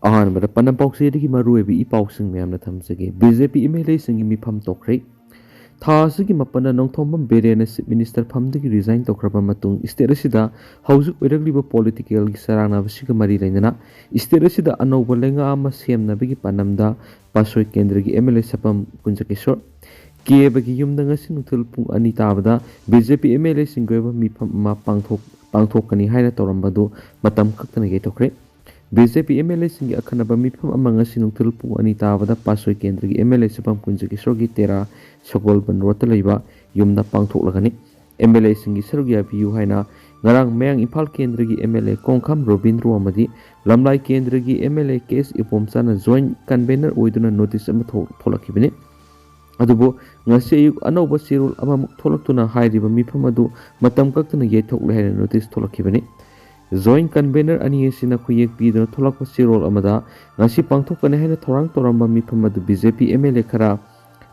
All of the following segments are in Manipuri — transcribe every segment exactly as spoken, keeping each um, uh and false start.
ꯑꯍꯥꯟꯕꯗ ꯄꯟꯅ ꯄꯥꯎꯆꯦꯗꯒꯤ ꯃꯔꯨꯑꯣꯏꯕ ꯏ ꯄꯥꯎꯁꯤꯡ ꯃꯌꯥꯝꯅ ꯊꯝꯖꯒꯦ꯫ B J P M L ꯑꯦꯁꯤꯡꯒꯤ ꯃꯤꯐꯝ ꯇꯣꯛꯈ꯭ꯔꯦ꯫ ꯊꯥ ꯑꯁꯤꯒꯤ ꯃꯥꯄꯟꯗ ꯅꯣꯡꯊꯣꯝꯕꯝ ꯕꯤꯔꯦꯟꯅ ꯆꯤꯐ ꯃꯤꯅꯤꯁꯇꯔ ꯐꯝꯗꯒꯤ ꯔꯤꯖꯥꯏꯟ ꯇꯧꯈ꯭ꯔꯕ ꯃꯇꯨꯡ, ꯁ꯭ꯇꯦꯠ ꯑꯁꯤꯗ ꯍꯧꯖꯤꯛ ꯑꯣꯏꯔꯛꯂꯤꯕ ꯄꯣꯂꯤꯇꯤꯀꯦꯜꯒꯤ ꯆꯔꯥꯡꯅꯕꯁꯤꯒ ꯃꯔꯤ ꯂꯩꯅꯅ ꯁ꯭ꯇꯦꯠ ꯑꯁꯤꯗ ꯑꯅꯧꯕ ꯂꯩꯉꯥꯛ ꯑꯃ ꯁꯦꯝꯅꯕꯒꯤ ꯄꯥꯟꯗꯝꯗ ꯄꯥꯁꯣꯏ ꯀꯦꯟꯗ꯭ꯔꯒꯤ ꯑꯦꯝ ꯑꯦꯜ ꯑꯦ ꯁꯄꯝ ꯀꯨꯟꯖꯀꯦꯁꯣꯔ ꯀꯦꯕꯒꯤ ꯌꯨꯝꯗ ꯉꯁꯤ ꯅꯨꯡꯊꯤꯜ ꯄꯨꯡ ꯑꯅꯤ ꯇꯥꯕꯗ B J P M L ꯑꯦꯁꯤꯡꯒꯤ ꯑꯣꯏꯕ ꯃꯤꯐꯝ ꯑꯃ ꯄꯥꯡꯊꯣꯛ-, ꯄꯥꯡꯊꯣꯛꯀꯅꯤ ꯍꯥꯏꯅ ꯇꯧꯔꯝꯕꯗꯨ ꯃꯇꯝ ꯀꯛꯇꯅ ꯌꯩꯊꯣꯛꯈ꯭ꯔꯦ꯫ B J P M L ꯑꯦꯁꯤꯡꯒꯤ ꯑꯈꯟꯅꯕ ꯃꯤꯐꯝ ꯑꯃ ꯉꯁꯤ ꯅꯨꯡꯊꯤꯜ ꯄꯨꯡ ꯑꯅꯤ ꯇꯥꯕꯗ ꯄꯥꯁꯣꯏ ꯀꯦꯟꯗ꯭ꯔꯒꯤ ꯑꯦꯝ ꯑꯦꯜ ꯑꯦ ꯁꯨꯕꯝ ꯀꯨꯟꯖꯀꯤꯁꯣꯔꯒꯤ ꯇꯦꯔꯥ ꯁꯒꯣꯜꯕꯟ ꯔꯣꯗꯇ ꯂꯩꯕ ꯌꯨꯝꯗ ꯄꯥꯡꯊꯣꯛꯂꯒꯅꯤ꯫ ꯑꯦꯝ ꯑꯦꯜ ꯑꯦꯁꯤꯡꯒꯤ ꯁꯔꯨꯛ ꯌꯥꯕꯤꯌꯨ ꯍꯥꯏꯅ ꯉꯔꯥꯡ ꯃꯌꯥꯡ ꯏꯝꯐꯥꯜ ꯀꯦꯟꯗ꯭ꯔꯒꯤ M L A Kongkham Robindro ꯑꯃꯗꯤ ꯂꯝꯂꯥꯏ ꯀꯦꯟꯗ꯭ꯔꯒꯤ M L A K S ꯏꯄꯣꯝꯆꯥꯅ ꯖꯣꯏꯟꯠ ꯀꯟꯚꯦꯅꯔ ꯑꯣꯏꯗꯨꯅ ꯅꯣꯇꯤꯁ ꯑꯃ ꯊꯣꯛ-, ꯊꯣꯛꯂꯛꯈꯤꯕꯅꯤ꯫ ꯑꯗꯨꯕꯨ ꯉꯁꯤ ꯑꯌꯨꯛ ꯑꯅꯧꯕ ꯆꯦꯔꯣꯜ ꯑꯃꯃꯨꯛ ꯊꯣꯛꯂꯛꯇꯨꯅ ꯍꯥꯏꯔꯤꯕ ꯃꯤꯐꯝ ꯑꯗꯨ ꯃꯇꯝ ꯀꯛꯇꯅ ꯌꯩꯊꯣꯛꯂꯦ ꯍꯥꯏꯅ ꯅꯣꯇꯤꯁ ꯊꯣꯛꯂꯛꯈꯤꯕꯅꯤ꯫ ꯖꯣꯏꯟꯠ ꯀꯟꯚꯦꯅꯔ ꯑꯅꯤ ꯑꯁꯤꯅ ꯈꯨꯌꯦꯛ ꯄꯤꯗꯨꯅ ꯊꯣꯛꯂꯛꯄ ꯆꯦꯔꯣꯜ ꯑꯃꯗ ꯉꯁꯤ ꯄꯥꯡꯊꯣꯛꯀꯅꯤ ꯍꯥꯏꯅ ꯊꯧꯔꯥꯡ ꯇꯧꯔꯝꯕ ꯃꯤꯐꯝ ꯑꯗꯨ B J P M L A ꯈꯔ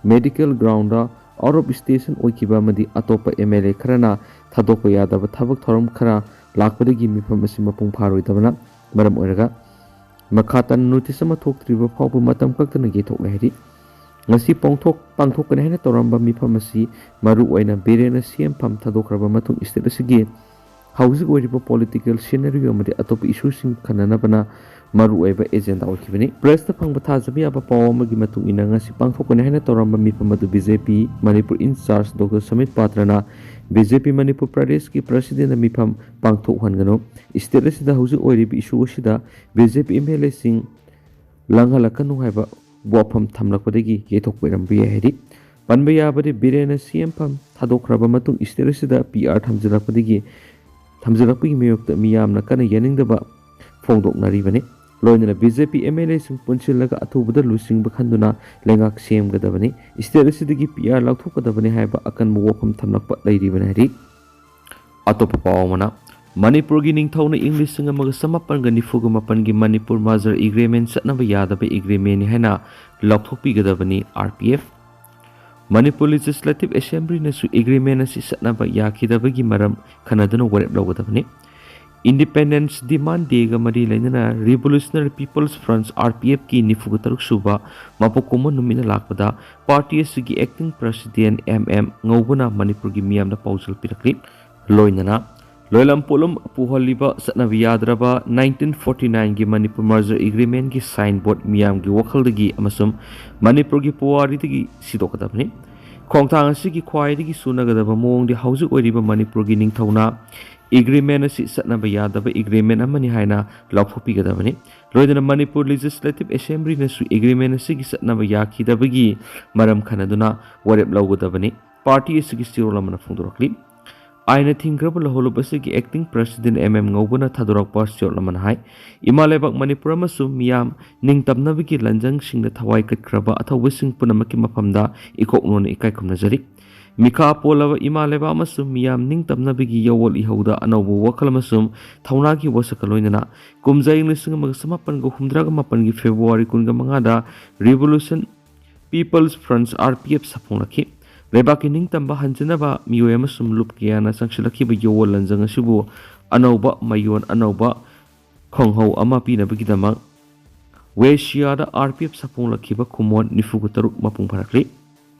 medical ground out of station ꯑꯣꯏꯈꯤꯕ ꯑꯃꯗꯤ ꯑꯇꯣꯞꯄ ꯑꯦꯝ ꯑꯦꯜ ꯑꯦ ꯈꯔꯅ ꯊꯥꯗꯣꯛꯄ ꯌꯥꯗꯕ ꯊꯕꯛ ꯊꯧꯔꯝ ꯈꯔ ꯂꯥꯛꯄꯗꯒꯤ ꯃꯤꯐꯝ ꯑꯁꯤ ꯃꯄꯨꯡ ꯐꯥꯔꯣꯏꯗꯕꯅ ꯃꯔꯝ ꯑꯣꯏꯔꯒ ꯃꯈꯥ ꯇꯥꯅ ꯅꯣꯇꯤꯁ ꯑꯃ ꯊꯣꯛꯇ꯭ꯔꯤꯕ ꯐꯥꯎꯕ ꯃꯇꯝ ꯀꯛꯇꯅ ꯌꯩꯊꯣꯛꯂꯦ ꯍꯥꯏꯔꯤ꯫ ꯉꯁꯤ ꯄꯥꯡꯊꯣꯛ-, ꯄꯥꯡꯊꯣꯛꯀꯅꯤ ꯍꯥꯏꯅ ꯇꯧꯔꯝꯕ ꯃꯤꯐꯝ ꯑꯁꯤ ꯃꯔꯨ ꯑꯣꯏꯅ ꯕꯤꯔꯦꯟꯅ ꯁꯤ ꯑꯦꯝ ꯐꯝ ꯊꯥꯗꯣꯛꯈ꯭ꯔꯕ ꯃꯇꯨꯡ ꯁ꯭ꯇꯦꯠ ꯑꯁꯤꯒꯤ ꯍꯧꯖꯤꯛ ꯑꯣꯏꯔꯤꯕ ꯄꯣꯂꯤꯇꯤꯀꯦꯜ ꯁꯤꯅꯔꯤꯑꯣ ꯑꯃꯗꯤ ꯑꯇꯣꯞꯄ ꯏꯁꯨꯁꯤꯡ ꯈꯟꯅꯅꯕꯅ ꯃꯔꯨ ꯑꯣꯏꯕ ꯑꯦꯖꯦꯟꯗꯥ ꯑꯣꯏꯈꯤꯕꯅꯤ꯫ ꯄ꯭ꯔꯦꯁꯇ ꯐꯪꯕ ꯊꯥꯖꯕ ꯌꯥꯕ ꯄꯥꯎ ꯑꯃꯒꯤ ꯃꯇꯨꯡ ꯏꯟꯅ ꯉꯁꯤ ꯄꯥꯡꯊꯣꯛꯀꯅꯤ ꯍꯥꯏꯅ ꯇꯧꯔꯝꯕ ꯃꯤꯐꯝ ꯑꯗꯨ B J P Manipur in charge doctor Sambit ꯄꯥꯇ꯭ꯔꯅ ꯕꯤ ꯖꯦ ꯄꯤ ꯃꯅꯤꯄꯨꯔ ꯄ꯭ꯔꯗꯦꯁꯀꯤ ꯄ꯭ꯔꯁꯤꯗꯦꯟꯅ ꯃꯤꯐꯝ ꯄꯥꯡꯊꯣꯛꯍꯟꯒꯅꯨ, ꯁ꯭ꯇꯦꯠ ꯑꯁꯤꯗ ꯍꯧꯖꯤꯛ ꯑꯣꯏꯔꯤꯕ ꯏꯁꯨ ꯑꯁꯤꯗ B J P M L ꯑꯦꯁꯤꯡ ꯂꯥꯡꯍꯜꯂꯛꯀꯅꯨ ꯍꯥꯏꯕ ꯋꯥꯐꯝ ꯊꯝꯂꯛꯄꯗꯒꯤ ꯌꯩꯊꯣꯛꯄ ꯑꯣꯏꯔꯝꯕ ꯌꯥꯏ ꯍꯥꯏꯔꯤ꯫ ꯄꯟꯕ ꯌꯥꯕꯗꯤ ꯕꯤꯔꯦꯟꯅ ꯁꯤ ꯑꯦꯝ ꯐꯝ ꯊꯥꯗꯣꯛꯈ꯭ꯔꯕ ꯃꯇꯨꯡ ꯁ꯭ꯇꯦꯠ ꯑꯁꯤꯗ ꯄꯤ ꯑꯥꯔ ꯊꯝꯖꯤꯜꯂꯛꯄꯗꯒꯤ, ꯊꯝꯖꯤꯜꯂꯛꯄꯒꯤ ꯃꯤꯌꯣꯛꯇ ꯃꯤꯌꯥꯝꯅ ꯀꯟꯅ ꯌꯥꯅꯤꯡꯗꯕ ꯐꯣꯡꯗꯣꯛꯅꯔꯤꯕꯅꯤ꯫ ꯂꯣꯏꯅꯅ B J P M L ꯑꯦꯁꯤꯡ ꯄꯨꯟꯁꯤꯜꯂꯒ ꯑꯊꯨꯕꯗ ꯂꯨꯆꯤꯡꯕ ꯈꯟꯗꯨꯅ ꯂꯩꯉꯥꯛ ꯁꯦꯝꯒꯗꯕꯅꯤ, ꯁ꯭ꯇꯦꯠ ꯑꯁꯤꯗꯒꯤ ꯄꯤ ꯑꯥꯔ ꯂꯧꯊꯣꯛꯀꯗꯕꯅꯤ ꯍꯥꯏꯕ ꯑꯀꯟꯕ ꯋꯥꯐꯝ ꯊꯝꯂꯛꯄ ꯂꯩꯔꯤꯕꯅꯤ ꯍꯥꯏꯔꯤ꯫ ꯑꯇꯣꯞꯄ ꯄꯥꯎ ꯑꯃꯅ, ꯃꯅꯤꯄꯨꯔꯒꯤ ꯅꯤꯡꯊꯧꯅ ꯏꯪ ꯂꯤꯁꯤꯡ ꯑꯃꯒ ꯆꯃꯥꯄꯟꯒ ꯅꯤꯐꯨꯒ ꯃꯥꯄꯟꯒꯤ ꯃꯅꯤꯄꯨꯔ ꯃꯥꯖꯔ ꯑꯦꯒ꯭ꯔꯤꯃꯦꯟ ꯆꯠꯅꯕ ꯌꯥꯗꯕ ꯑꯦꯒ꯭ꯔꯤꯃꯦꯟꯅꯤ ꯍꯥꯏꯅ ꯂꯥꯎꯊꯣꯛꯄꯤꯒꯗꯕꯅꯤ R P F. Manipur legislative ꯑꯦꯁꯦꯝꯕ꯭ꯂꯤꯅꯁꯨ ꯑꯦꯒ꯭ꯔꯤꯃꯦꯟ ꯑꯁꯤ ꯆꯠꯅꯕ ꯌꯥꯈꯤꯗꯕꯒꯤ ꯃꯔꯝ ꯈꯟꯅꯗꯨꯅ ꯋꯥꯔꯦꯞ ꯂꯧꯒꯗꯕꯅꯤ꯫ Independence Demand Day-ꯒ ꯃꯔꯤ ꯂꯩꯅꯅ Revolutionary People's Front, R P F-ꯀꯤ ꯅꯤꯐꯨꯒ ꯇꯔꯨꯛ ꯁꯨꯕ ꯃꯄꯣꯛ ꯀꯨꯝꯑꯣꯟ ꯅꯨꯃꯤꯠꯅ ꯂꯥꯛꯄꯗ party ꯑꯁꯤꯒꯤ acting president M M ꯉꯧꯕꯅ ꯃꯅꯤꯄꯨꯔꯒꯤ ꯃꯤꯌꯥꯝꯗ ꯄꯥꯎꯖꯦꯜ ꯄꯤꯔꯛꯂꯤ꯫ ꯂꯣꯏꯅꯅ ꯂꯣꯏꯂꯝ ꯄꯣꯠꯂꯨꯝ ꯄꯨꯍꯜꯂꯤꯕ ꯆꯠꯅꯕ ꯌꯥꯗ꯭ꯔꯕ nineteen forty nine-ꯒꯤ Manipur merger agreement-ꯒꯤ signboard ꯃꯤꯌꯥꯝꯒꯤ ꯋꯥꯈꯜꯗꯒꯤ ꯑꯃꯁꯨꯡ ꯃꯅꯤꯄꯨꯔꯒꯤ ꯄꯨꯋꯥꯔꯤꯗꯒꯤ ꯁꯤꯗꯣꯛꯀꯗꯕꯅꯤ꯫ ꯈꯣꯡꯊꯥꯡ ꯑꯁꯤꯒꯤ ꯈ꯭ꯋꯥꯏꯗꯒꯤ ꯆꯨꯅꯒꯗꯕ ꯃꯑꯣꯡꯗꯤ ꯍꯧꯖꯤꯛ ꯑꯣꯏꯔꯤꯕ ꯃꯅꯤꯄꯨꯔꯒꯤ ꯅꯤꯡꯊꯧꯅ agreement ꯑꯁꯤ ꯆꯠꯅꯕ ꯌꯥꯗꯕ agreement ꯑꯃꯅꯤ ꯍꯥꯏꯅ ꯂꯥꯎꯊꯣꯛꯄꯤꯒꯗꯕꯅꯤ꯫ ꯂꯣꯏꯅꯅ ꯃꯅꯤꯄꯨꯔ Legislative Assembly-ꯅꯁꯨ agreement ꯑꯁꯤꯒꯤ ꯆꯠꯅꯕ ꯌꯥꯈꯤꯗꯕꯒꯤ ꯃꯔꯝ ꯈꯟꯅꯗꯨꯅ ꯋꯥꯔꯦꯞ ꯂꯧꯒꯗꯕꯅꯤ꯫ Party ꯑꯁꯤꯒꯤ ꯆꯦꯔꯣꯜ ꯑꯃꯅ ꯐꯣꯡꯗꯣꯔꯛꯂꯤ꯫ ꯑꯥꯏꯟꯅ ꯊꯤꯡꯈ꯭ꯔꯕ ꯂꯧꯍꯧꯂꯨꯕ ꯑꯁꯤꯒꯤ acting president M M ꯉꯧꯕꯅ ꯊꯥꯗꯣꯔꯛꯄ ꯆꯦꯔꯣꯜ ꯑꯃꯅ ꯍꯥꯏ, ꯏꯃꯥ ꯂꯩꯕꯥꯛ ꯃꯅꯤꯄꯨꯔ ꯑꯃꯁꯨꯡ ꯃꯤꯌꯥꯝ ꯅꯤꯡꯇꯝꯅꯕꯒꯤ ꯂꯟꯖꯪꯁꯤꯡꯗ ꯊꯋꯥꯏ ꯀꯠꯈ꯭ꯔꯕ ꯑꯊꯧꯕꯁꯤꯡ ꯄꯨꯝꯅꯃꯛꯀꯤ ꯃꯐꯝꯗ ꯏꯀꯣꯛ ꯅꯣꯟꯅ ꯏꯀꯥꯏ ꯈꯨꯝꯅꯖꯔꯤ꯫ ꯃꯤꯈꯥ ꯄꯣꯜꯂꯕ ꯏꯃꯥ ꯂꯩꯕꯥꯛ ꯑꯃꯁꯨꯡ ꯃꯤꯌꯥꯝ ꯅꯤꯡꯇꯝꯅꯕꯒꯤ ꯌꯥꯋꯣꯜ ꯏꯍꯧꯗ ꯑꯅꯧꯕ ꯋꯥꯈꯜ ꯑꯃꯁꯨꯡ ꯊꯧꯅꯥꯒꯤ ꯋꯥꯁꯛꯀ ꯂꯣꯏꯅꯅ ꯀꯨꯝꯖꯥ ꯏꯪ ꯂꯤꯁꯤꯡ ꯑꯃꯒ ꯆꯃꯥꯄꯟꯒ ꯍꯨꯝꯗ꯭ꯔꯥꯒ ꯃꯥꯄꯟꯒꯤ February ꯀꯨꯟꯒ ꯃꯉꯥꯗ Revolution People's Front, R P F, ꯁꯥꯐꯣꯡꯂꯛꯈꯤ꯫ ꯂꯩꯕꯥꯛꯀꯤ ꯅꯤꯡꯇꯝꯕ ꯍꯟꯖꯅꯕ ꯃꯤꯑꯣꯏ ꯑꯃꯁꯨꯡ ꯂꯨꯞ ꯀꯌꯥꯅ ꯆꯪꯁꯤꯜꯂꯛꯈꯤꯕ ꯌꯥꯋꯣꯜ ꯂꯟꯖꯪ ꯑꯁꯤꯕꯨ ꯑꯅꯧꯕ ꯃꯌꯣꯟ, ꯑꯅꯧꯕ ꯈꯣꯡꯍꯧ ꯑꯃ ꯄꯤꯅꯕꯒꯤꯗꯃꯛ West Asia-ꯗ R P F ꯁꯥꯐꯣꯡꯂꯛꯈꯤꯕ ꯀꯨꯝꯑꯣꯟ ꯅꯤꯐꯨꯒ ꯇꯔꯨꯛ ꯃꯄꯨꯡ ꯐꯥꯔꯛꯂꯤ꯫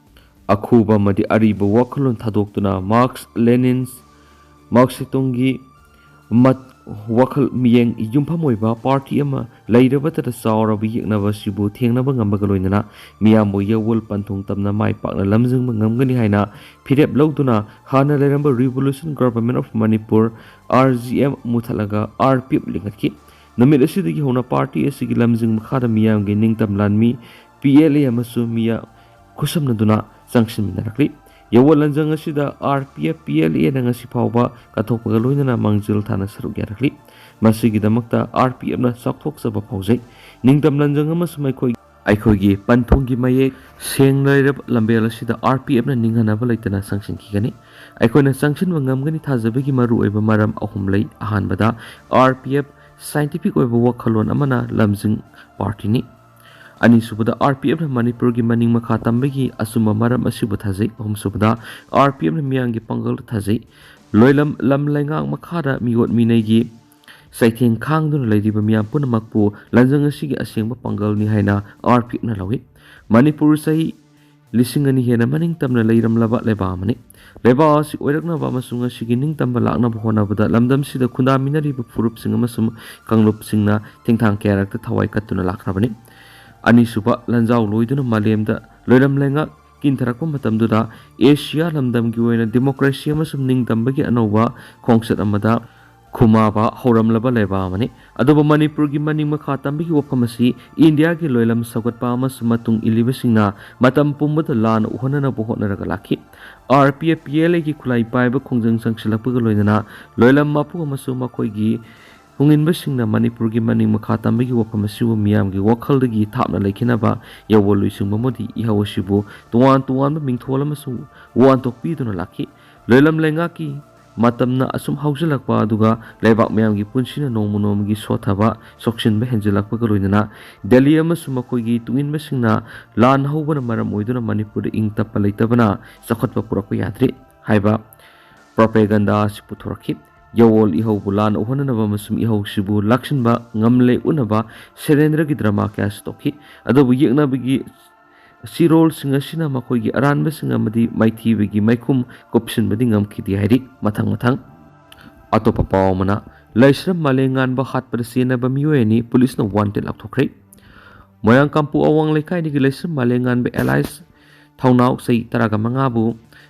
ꯑꯈꯨꯕ ꯑꯃꯗꯤ ꯑꯔꯤꯕ ꯋꯥꯈꯜꯂꯣꯟ ꯊꯥꯗꯣꯛꯇꯨꯅ Marx, Lenin, Mao Zedong-ꯒꯤ ꯃꯠ-, ꯋꯥꯈꯜ ꯃꯤꯠꯌꯦꯡ ꯌꯨꯝꯐꯝ ꯑꯣꯏꯕ party ꯑꯃ ꯂꯩꯔꯕꯇꯗ ꯆꯥꯎꯔꯕ ꯌꯦꯛꯅꯕ ꯑꯁꯤꯕꯨ ꯊꯦꯡꯅꯕ ꯉꯝꯕꯒ ꯂꯣꯏꯅꯅ ꯃꯤꯌꯥꯝꯕꯨ ꯌꯥꯋꯣꯜ ꯄꯟꯊꯨꯡ ꯇꯝꯅ ꯃꯥꯏ ꯄꯥꯛꯅ ꯂꯝꯖꯤꯡꯕ ꯉꯝꯒꯅꯤ ꯍꯥꯏꯅ ꯐꯤꯔꯦꯞ ꯂꯧꯗꯨꯅ ꯍꯥꯟꯅ ꯂꯩꯔꯝꯕ Revolution Government of Manipur, R G M, ꯃꯨꯊꯠꯂꯒ R P F ꯂꯤꯡꯈꯠꯈꯤ꯫ ꯅꯨꯃꯤꯠ ꯑꯁꯤꯗꯒꯤ ꯍꯧꯅ party ꯑꯁꯤꯒꯤ ꯂꯝꯖꯤꯡ ꯃꯈꯥꯗ ꯃꯤꯌꯥꯝꯒꯤ ꯅꯤꯡꯇꯝ ꯂꯥꯟꯃꯤ P L A ꯑꯃꯁꯨ ꯃꯤꯌꯥꯝ ꯈꯨꯠꯁꯝꯅꯗꯨꯅ ꯆꯪꯁꯤꯟꯃꯤꯟꯅꯔꯛꯂꯤ꯫ ꯌꯥꯋꯣꯜ ꯂꯟꯖꯪ ꯑꯁꯤꯗ R P F, P L A-ꯅ ꯉꯁꯤ ꯐꯥꯎꯕ ꯀꯠꯊꯣꯛꯄꯒ ꯂꯣꯏꯅꯅ ꯃꯥꯡꯖꯤꯜ ꯊꯥꯅ ꯁꯔꯨꯛ ꯌꯥꯔꯛꯂꯤ꯫ ꯃꯁꯤꯒꯤꯗꯃꯛꯇ R P F-ꯅ ꯆꯥꯎꯊꯣꯛꯆꯕ ꯐꯥꯎꯖꯩ꯫ ꯅꯤꯡꯇꯝ ꯂꯟꯖꯪ ꯑꯃꯁꯨꯡ ꯑꯩꯈꯣꯏ, ꯑꯩꯈꯣꯏꯒꯤ ꯄꯟꯊꯨꯡꯒꯤ ꯃꯌꯦꯛ ꯁꯦꯡꯅ ꯂꯩꯔꯕ ꯂꯝꯕꯦꯜ ꯑꯁꯤꯗ R P F-ꯅ ꯅꯤꯡꯍꯟꯅꯕ ꯂꯩꯇꯅ ꯆꯪꯁꯤꯟꯈꯤꯒꯅꯤ꯫ ꯑꯩꯈꯣꯏꯅ ꯆꯪꯁꯤꯟꯕ ꯉꯝꯒꯅꯤ ꯊꯥꯖꯕꯒꯤ ꯃꯔꯨꯑꯣꯏꯕ ꯃꯔꯝ ꯑꯍꯨꯝ ꯂꯩ꯫ ꯑꯍꯥꯟꯕꯗ, R P F scientific ꯑꯣꯏꯕ ꯋꯥꯈꯜꯂꯣꯟ ꯑꯃꯅ ꯂꯝꯖꯤꯡ party-ꯅꯤ꯫ ꯑꯅꯤꯁꯨꯕꯗ, R P F-ꯅ ꯃꯅꯤꯄꯨꯔꯒꯤ ꯃꯅꯤꯡ ꯃꯈꯥ ꯇꯝꯕꯒꯤ ꯑꯆꯨꯝꯕ ꯃꯔꯝ ꯑꯁꯤꯕꯨ ꯊꯥꯖꯩ꯫ ꯑꯍꯨꯝꯁꯨꯕꯗ, R P F-ꯅ ꯃꯤꯌꯥꯝꯒꯤ ꯄꯥꯡꯒꯜꯗ ꯊꯥꯖꯩ꯫ ꯂꯣꯏꯂꯝ ꯂꯝ ꯂꯩꯉꯥꯛ ꯃꯈꯥꯗ ꯃꯤꯑꯣꯠ ꯃꯤꯅꯩꯒꯤ ꯆꯩꯊꯦꯡ ꯈꯥꯡꯗꯨꯅ ꯂꯩꯔꯤꯕ ꯃꯤꯌꯥꯝ ꯄꯨꯝꯅꯃꯛꯄꯨ ꯂꯥꯟꯖꯪ ꯑꯁꯤꯒꯤ ꯑꯁꯦꯡꯕ ꯄꯥꯡꯒꯜꯅꯤ ꯍꯥꯏꯅ ꯑꯥꯔ ꯄꯤ ꯑꯦꯐꯅ ꯂꯧꯏ꯫ ꯃꯅꯤꯄꯨꯔ ꯆꯍꯤ ꯂꯤꯁꯤꯡ ꯑꯅꯤ ꯍꯦꯟꯅ ꯃꯅꯤꯡ ꯇꯝꯅ ꯂꯩꯔꯝꯂꯕ ꯂꯩꯕꯥꯛ ꯑꯃꯅꯤ꯫ ꯂꯩꯕꯥꯛ ꯑꯁꯤ ꯑꯣꯏꯔꯛꯅꯕ ꯑꯃꯁꯨꯡ ꯑꯁꯤꯒꯤ ꯅꯤꯡꯇꯝꯕ ꯂꯥꯛꯅꯕ ꯍꯣꯠꯅꯕꯗ ꯂꯝꯗꯝꯁꯤꯗ ꯈꯨꯟꯗꯥꯃꯤꯟꯅꯔꯤꯕ ꯐꯨꯔꯨꯞꯁꯤꯡ ꯑꯃꯁꯨꯡ ꯀꯥꯡꯂꯨꯞꯁꯤꯡꯅ ꯊꯦꯡꯊꯥꯡ ꯀꯌꯥꯔꯛꯇ ꯊꯋꯥꯏ ꯀꯠꯇꯨꯅ ꯂꯥꯛꯈ꯭ꯔꯕꯅꯤ꯫ ꯑꯅꯤꯁꯨꯕ ꯂꯥꯟꯖꯥꯎ ꯂꯣꯏꯗꯨꯅ ꯃꯥꯂꯦꯝꯗ ꯂꯣꯏꯔꯝ ꯂꯩꯉꯥꯛ ꯀꯤꯟꯊꯔꯛꯄ ꯃꯇꯝꯗꯨꯗ ꯑꯦꯁꯤꯌꯥ ꯂꯝꯗꯝꯒꯤ ꯑꯣꯏꯅ ꯗꯦꯃꯣꯀ꯭ꯔꯦꯁꯤ ꯑꯃꯁꯨꯡ ꯅꯤꯡꯇꯝꯕꯒꯤ ꯑꯅꯧꯕ ꯈꯣꯡꯆꯠ ꯑꯃꯗ ꯈꯨꯃꯥꯕ ꯍꯧꯔꯝꯂꯕ ꯂꯩꯕꯥꯛ ꯑꯃꯅꯤ꯫ ꯑꯗꯨꯕꯨ ꯃꯅꯤꯄꯨꯔꯒꯤ ꯃꯅꯤꯡ ꯃꯈꯥ ꯇꯝꯕꯒꯤ ꯋꯥꯐꯝ ꯑꯁꯤ ꯏꯟꯗꯤꯌꯥꯒꯤ ꯂꯣꯏꯂꯝ ꯁꯧꯒꯠꯄ ꯑꯃꯁꯨꯡ ꯃꯇꯨꯡ ꯏꯜꯂꯤꯕꯁꯤꯡꯅ ꯃꯇꯝ ꯄꯨꯝꯕꯗ ꯂꯥꯟꯅ ꯎꯍꯟꯅꯅꯕ ꯍꯣꯠꯅꯔꯒ ꯂꯥꯛꯈꯤ꯫ R P F P L ꯑꯦꯒꯤ ꯈꯨꯠꯂꯥꯏ ꯄꯥꯏꯕ ꯈꯣꯡꯖꯪ ꯆꯪꯁꯤꯜꯂꯛꯄꯒ ꯂꯣꯏꯅꯅ ꯂꯣꯏꯂꯝ ꯃꯄꯨ ꯑꯃꯁꯨꯡ ꯃꯈꯣꯏꯒꯤ ꯍꯨꯡꯏꯟꯕꯁꯤꯡꯅ ꯃꯅꯤꯄꯨꯔꯒꯤ ꯃꯅꯤꯡ ꯃꯈꯥ ꯇꯝꯕꯒꯤ ꯋꯥꯐꯝ ꯑꯁꯤꯕꯨ ꯃꯤꯌꯥꯝꯒꯤ ꯋꯥꯈꯜꯗꯒꯤ ꯊꯥꯞꯅ ꯂꯩꯈꯤꯅꯕ ꯌꯥꯋꯣꯜ ꯂꯣꯏꯁꯤꯡꯕ ꯑꯃꯗꯤ ꯏꯍꯧ ꯑꯁꯤꯕꯨ ꯇꯣꯉꯥꯟ ꯇꯣꯉꯥꯟꯕ ꯃꯤꯡꯊꯣꯜ ꯑꯃꯁꯨꯡ ꯋꯥꯍꯟꯊꯣꯛ ꯄꯤꯗꯨꯅ ꯂꯥꯛꯈꯤ꯫ ꯂꯣꯏꯂꯝ ꯂꯩꯉꯥꯛꯀꯤ ꯃꯇꯝꯅ ꯑꯁꯨꯝ ꯍꯧꯖꯤꯜꯂꯛꯄ ꯑꯗꯨꯒ ꯂꯩꯕꯥꯛ ꯃꯤꯌꯥꯝꯒꯤ ꯄꯨꯟꯁꯤꯅ ꯅꯣꯡꯃ ꯅꯣꯡꯃꯒꯤ ꯁꯣꯠꯊꯕ, ꯁꯣꯛꯆꯤꯟꯕ ꯍꯦꯟꯖꯤꯜꯂꯛꯄꯒ ꯂꯣꯏꯅꯅ ꯗꯦꯜꯂꯤ ꯑꯃꯁꯨꯡ ꯃꯈꯣꯏꯒꯤ ꯇꯨꯡꯏꯟꯕꯁꯤꯡꯅ ꯂꯥꯟ ꯍꯧꯕꯅ ꯃꯔꯝ ꯑꯣꯏꯗꯨꯅ ꯃꯅꯤꯄꯨꯔꯗ ꯏꯪ ꯇꯞꯄ ꯂꯩꯇꯕꯅ ꯆꯥꯎꯈꯠꯄ ꯄꯨꯔꯛꯄ ꯌꯥꯗ꯭ꯔꯤ ꯍꯥꯏꯕ ꯄ꯭ꯔꯣꯄꯦꯒꯟꯗꯥ ꯑꯁꯤ ꯄꯨꯊꯣꯔꯛꯈꯤ꯫ ꯌꯥꯋꯣꯜ ꯏꯍꯧꯕꯨ ꯂꯥꯟꯅ ꯎꯍꯟꯅꯅꯕ ꯑꯃꯁꯨꯡ ꯏꯍꯧꯁꯤꯕꯨ ꯂꯥꯛꯁꯤꯟꯕ ꯉꯝꯂꯦ ꯎꯅꯕ ꯁꯦꯔꯦꯟꯗ꯭ꯔꯒꯤ ꯗ꯭ꯔꯃꯥ ꯀꯌꯥꯁꯨ ꯊꯣꯛꯈꯤ꯫ ꯑꯗꯨꯕꯨ ꯌꯦꯛꯅꯕꯒꯤ ꯆꯤꯔꯣꯜꯁꯤꯡ ꯑꯁꯤꯅ ꯃꯈꯣꯏꯒꯤ ꯑꯔꯥꯟꯕꯁꯤꯡ ꯑꯃꯗꯤ ꯃꯥꯏꯊꯤꯕꯒꯤ ꯃꯥꯏꯈꯨꯝ ꯀꯨꯞꯁꯤꯟꯕꯗꯤ ꯉꯝꯈꯤꯗꯦ ꯍꯥꯏꯔꯤ꯫ ꯃꯊꯪ ꯃꯊꯪ ꯑꯇꯣꯞꯄ ꯄꯥꯎ ꯑꯃꯅ, ꯂꯩꯁ꯭ꯔꯝ ꯃꯥꯂꯦꯝꯉꯥꯟꯕ ꯍꯥꯠꯄꯗ ꯆꯦꯟꯅꯕ ꯃꯤꯑꯣꯏ ꯑꯅꯤ ꯄꯨꯂꯤꯁꯅ ꯋꯥꯟꯇꯦꯗ ꯂꯥꯎꯊꯣꯛꯈ꯭ꯔꯦ꯫ ꯃꯣꯏꯔꯥꯡ ꯀꯥꯡꯄꯣꯛ ꯑꯋꯥꯡ ꯂꯩꯀꯥꯏꯗꯒꯤ ꯂꯩꯁ꯭ꯔꯝ ꯃꯥꯂꯦꯝꯉꯥꯟꯕ ꯑꯦꯂꯥꯏꯁ ꯊꯧꯅꯥꯎ ꯆꯍꯤ ꯇꯔꯥꯒ ꯃꯉꯥꯕꯨ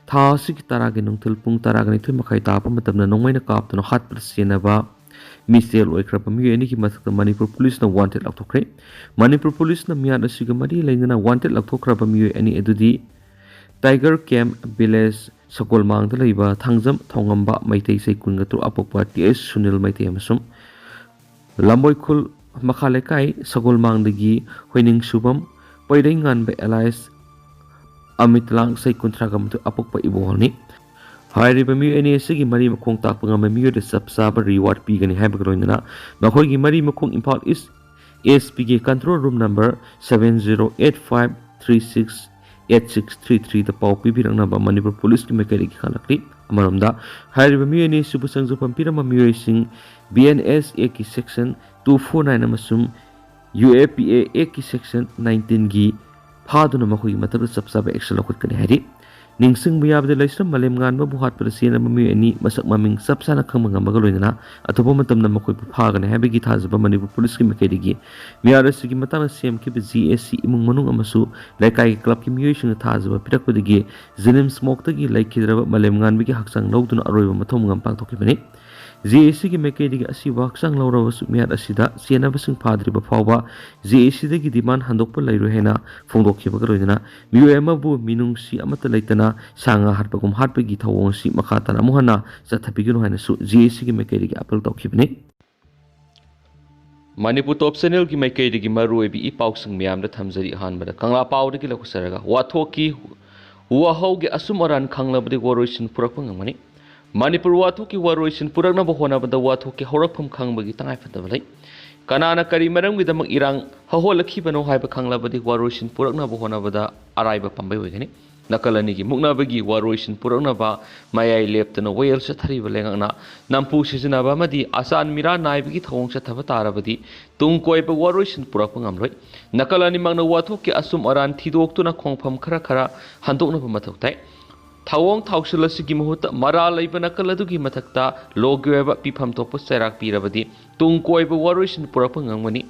ꯊꯥ ꯑꯁꯤꯒꯤ ꯇꯔꯥꯒꯤ ꯅꯨꯡꯊꯤꯜ ꯄꯨꯡ ꯇꯔꯥꯒ ꯅꯤꯊꯣꯏ ꯃꯈꯥꯏ ꯇꯥꯕ ꯃꯇꯝꯗ ꯅꯣꯡꯃꯩꯅ ꯀꯥꯞꯇꯨꯅ ꯍꯥꯠꯄꯗ ꯆꯦꯟꯅꯕ ꯃꯤꯆꯦꯜ ꯑꯣꯏꯈ꯭ꯔꯕ ꯃꯤꯑꯣꯏ ꯑꯅꯤꯒꯤ ꯃꯊꯛꯇ ꯃꯅꯤꯄꯨꯔ ꯄꯨꯂꯤꯁꯅ ꯋꯥꯟꯇꯦꯗ ꯂꯥꯎꯊꯣꯛꯈ꯭ꯔꯦ꯫ ꯃꯅꯤꯄꯨꯔ ꯄꯨꯂꯤꯁꯅ ꯃꯤꯍꯥꯠ ꯑꯁꯤꯒ ꯃꯔꯤ ꯂꯩꯅꯅ ꯋꯥꯟꯇꯦꯗ ꯂꯥꯎꯊꯣꯛꯈ꯭ꯔꯕ ꯃꯤꯑꯣꯏ ꯑꯅꯤ ꯑꯗꯨꯗꯤ ꯇꯥꯏꯒꯔ ꯀꯦꯝꯞ ꯚꯤꯂꯦꯖ ꯁꯒꯣꯜꯃꯥꯡꯗ ꯂꯩꯕ ꯊꯥꯡꯖꯝ ꯊꯧꯉꯝꯕ ꯃꯩꯇꯩ ꯆꯍꯤ ꯀꯨꯟꯒ ꯇꯔꯨꯛ, ꯑꯄꯣꯛꯄ ꯇꯤ ꯑꯦꯁ ꯁꯨꯅꯤꯜ ꯃꯩꯇꯩ ꯑꯃꯁꯨꯡ ꯂꯝꯕꯣꯏꯈꯨꯜ ꯃꯈꯥ ꯂꯩꯀꯥꯏ ꯁꯒꯣꯜꯃꯥꯡꯗꯒꯤ ꯍꯣꯏꯅꯤꯡꯁꯨꯕꯝ ꯄꯩꯔꯩꯉꯥꯟꯕ ꯑꯦꯂꯥꯏꯁ ꯑꯃꯤꯠꯂꯥꯡ ꯆꯍꯤ ꯀꯨꯟꯊ꯭ꯔꯥꯒ ꯃꯥꯊꯣꯏ, ꯑꯄꯣꯛꯄ ꯏꯕꯣꯍꯜꯅꯤ꯫ ꯍꯥꯏꯔꯤꯕ ꯃꯤꯑꯣꯏ ꯑꯅꯤ ꯑꯁꯤꯒꯤ ꯃꯔꯤ ꯃꯈꯣꯡ ꯇꯥꯛꯄ ꯉꯝꯕ ꯃꯤꯑꯣꯏꯗ ꯆꯞ ꯆꯥꯕ ꯔꯤꯋꯥꯔꯗ ꯄꯤꯒꯅꯤ ꯍꯥꯏꯕꯒ ꯂꯣꯏꯅꯅ ꯃꯈꯣꯏꯒꯤ ꯃꯔꯤ ꯃꯈꯣꯡ ꯏꯝꯐꯥꯜ ꯏꯁ ꯑꯦꯁ ꯄꯤꯒꯤ control room number seven zero eight five three six eight six three threeꯗ ꯄꯥꯎ ꯄꯤꯕꯤꯔꯛꯅꯕ ꯃꯅꯤꯄꯨꯔ ꯄꯨꯂꯤꯁꯀꯤ ꯃꯥꯏꯀꯩꯗꯒꯤ ꯈꯪꯂꯛꯂꯤ꯫ ꯑꯃꯔꯣꯝꯗ, ꯍꯥꯏꯔꯤꯕ ꯃꯤꯑꯣꯏ ꯑꯅꯤ ꯑꯁꯤꯕꯨ ꯁꯪꯖꯐꯝ ꯄꯤꯔꯝꯕ ꯃꯤꯑꯣꯏꯁꯤꯡ B N S Act ꯀꯤ section two four nine ꯑꯃꯁꯨꯡ U A P A Act ꯀꯤ section nineteen ꯒꯤ ꯐꯥꯗꯨꯅ ꯃꯈꯣꯏꯒꯤ ꯃꯊꯛꯇ ꯆꯞ ꯆꯥꯕ action ꯂꯧꯈꯠꯀꯅꯤ ꯍꯥꯏꯔꯤ꯫ ꯅꯤꯡꯁꯤꯡꯕ ꯌꯥꯕꯗꯤ, ꯂꯩꯁ꯭ꯔꯝ ꯃꯥꯂꯦꯝꯉꯥꯟꯕꯕꯨ ꯍꯥꯠꯄꯗ ꯆꯦꯟꯅꯕ ꯃꯤꯑꯣꯏ ꯑꯅꯤ ꯃꯁꯛ ꯃꯃꯤꯡ ꯆꯞ ꯆꯥꯅ ꯈꯪꯕ ꯉꯝꯕꯒ ꯂꯣꯏꯅꯅ ꯑꯊꯨꯕ ꯃꯇꯝꯗ ꯃꯈꯣꯏꯕꯨ ꯐꯥꯒꯅꯤ ꯍꯥꯏꯕꯒꯤ ꯊꯥꯖꯕ ꯃꯅꯤꯄꯨꯔ ꯄꯨꯂꯤꯁꯀꯤ ꯃꯥꯏꯀꯩꯗꯒꯤ ꯃꯤꯍꯥꯠ ꯑꯁꯤꯒꯤ ꯃꯇꯥꯡꯗ ꯁꯦꯝꯈꯤꯕ G A C ꯏꯃꯨꯡ ꯃꯅꯨꯡ ꯑꯃꯁꯨ ꯂꯩꯀꯥꯏꯒꯤ club ꯀꯤ ꯃꯤꯑꯣꯏꯁꯤꯡꯅ ꯊꯥꯖꯕ ꯄꯤꯔꯛꯄꯗꯒꯤ ꯖꯦꯅꯤꯝꯁ ꯃꯣꯛꯇꯒꯤ ꯂꯩꯈꯤꯗ꯭ꯔꯕ ꯃꯥꯂꯦꯝꯉꯥꯟꯕꯒꯤ ꯍꯛꯆꯥꯡ ꯂꯧꯗꯨꯅ ꯑꯔꯣꯏꯕ ꯃꯊꯧ ꯃꯉꯝ ꯄꯥꯡꯊꯣꯛꯈꯤꯕꯅꯤ꯫ G A C ꯒꯤ ꯃꯥꯏꯀꯩꯗꯒꯤ ꯑꯁꯤꯕ ꯍꯛꯆꯥꯡ ꯂꯧꯔꯕꯁꯨ ꯃꯤꯍꯥꯠ ꯑꯁꯤꯗ ꯆꯦꯟꯅꯕꯁꯤꯡ ꯐꯥꯗ꯭ꯔꯤꯕ ꯐꯥꯎꯕ G A C ꯗꯒꯤ demand ꯍꯟꯗꯣꯛꯄ ꯂꯩꯔꯣꯏ ꯍꯥꯏꯅ ꯐꯣꯡꯗꯣꯛꯈꯤꯕꯒ ꯂꯣꯏꯅꯅ ꯃꯤꯑꯣꯏ ꯑꯃꯕꯨ ꯃꯤꯅꯨꯡꯁꯤ ꯑꯃꯠꯇ ꯂꯩꯇꯅ ꯁꯥ ꯉꯥ ꯍꯥꯠꯄꯒꯨꯝ ꯍꯥꯠꯄꯒꯤ ꯊꯧꯑꯣꯡ ꯑꯁꯤ ꯃꯈꯥ ꯇꯥꯅ ꯑꯃꯨꯛ ꯍꯟꯅ ꯆꯠꯊꯕꯤꯒꯅꯨ ꯍꯥꯏꯅꯁꯨ G A C ꯒꯤ ꯃꯥꯏꯀꯩꯗꯒꯤ appeal ꯇꯧꯈꯤꯕꯅꯤ꯫ ꯃꯅꯤꯄꯨꯔ Top Channel ꯒꯤ ꯃꯥꯏꯀꯩꯗꯒꯤ ꯃꯔꯨꯑꯣꯏꯕ ꯏ ꯄꯥꯎꯁꯤꯡ ꯃꯌꯥꯝꯗ ꯊꯝꯖꯔꯤ꯫ ꯑꯍꯥꯟꯕꯗ ꯀꯪꯂꯥ ꯄꯥꯎꯗꯒꯤ ꯂꯧꯈꯠꯆꯔꯒ, ꯋꯥꯊꯣꯛꯀꯤ ꯋꯥꯍꯧꯒꯤ ꯑꯁꯨꯝ ꯑꯔꯥꯟ ꯈꯪꯂꯕꯗꯤ ꯋꯥꯔꯣꯏꯁꯤꯟ ꯄꯨꯔꯛꯄ ꯉꯝꯒꯅꯤ꯫ ꯃꯅꯤꯄꯨꯔ ꯋꯥꯊꯣꯛꯀꯤ ꯋꯥꯔꯣꯏꯁꯤꯟ ꯄꯨꯔꯛꯅꯕ ꯍꯣꯠꯅꯕꯗ ꯋꯥꯊꯣꯛꯀꯤ ꯍꯧꯔꯛꯐꯝ ꯈꯪꯕꯒꯤ ꯇꯉꯥꯏꯐꯗꯕ ꯂꯩ꯫ ꯀꯅꯥꯅ ꯀꯔꯤ ꯃꯔꯝꯒꯤꯗꯃꯛ ꯏꯔꯥꯡ ꯍꯧꯍꯜꯂꯛꯈꯤꯕꯅꯣ ꯍꯥꯏꯕ ꯈꯪꯂꯕꯗꯤ ꯋꯥꯔꯣꯏꯁꯤꯟ ꯄꯨꯔꯛꯅꯕ ꯍꯣꯠꯅꯕꯗ ꯑꯔꯥꯏꯕ ꯄꯥꯝꯕꯩ ꯑꯣꯏꯒꯅꯤ꯫ ꯅꯥꯀꯜ ꯑꯅꯤꯒꯤ ꯃꯨꯛꯅꯕꯒꯤ ꯋꯥꯔꯣꯏꯁꯤꯟ ꯄꯨꯔꯛꯅꯕ ꯃꯌꯥꯏ ꯂꯦꯞꯇꯅ ꯋꯥꯌꯦꯜ ꯆꯠꯊꯔꯤꯕ ꯂꯩꯉꯥꯛꯅ ꯅꯝꯐꯨ ꯁꯤꯖꯤꯟꯅꯕ ꯑꯃꯗꯤ ꯑꯆꯥꯟ ꯃꯤꯔꯥ ꯅꯥꯏꯕꯒꯤ ꯊꯧꯑꯣꯡ ꯆꯠꯊꯕ ꯇꯥꯔꯕꯗꯤ ꯇꯨꯡ ꯀꯣꯏꯕ ꯋꯥꯔꯣꯏꯁꯤꯟ ꯄꯨꯔꯛꯄ ꯉꯝꯂꯣꯏ꯫ ꯅꯥꯀꯜ ꯑꯅꯤꯃꯛꯅ ꯋꯥꯊꯣꯛꯀꯤ ꯑꯆꯨꯝ ꯑꯔꯥꯟ ꯊꯤꯗꯣꯛꯇꯨꯅ ꯈꯣꯡꯐꯝ ꯈꯔ ꯈꯔ ꯍꯟꯗꯣꯛꯅꯕ ꯃꯊꯧ ꯇꯥꯏ꯫ ꯊꯧꯑꯣꯡ ꯊꯧꯁꯤꯜ ꯑꯁꯤꯒꯤ ꯃꯍꯨꯠꯇ ꯃꯔꯥꯜ ꯂꯩꯕ ꯅꯥꯀꯜ ꯑꯗꯨꯒꯤ ꯃꯊꯛꯇ ꯂꯣꯒꯤ ꯑꯣꯏꯕ ꯄꯤꯐꯝ ꯊꯣꯛꯄ ꯆꯩꯔꯥꯛ ꯄꯤꯔꯕꯗꯤ ꯇꯨꯡ ꯀꯣꯏꯕ ꯋꯥꯔꯣꯏꯁꯤꯟ ꯄꯨꯔꯛꯄ ꯉꯝꯒꯅꯤ꯫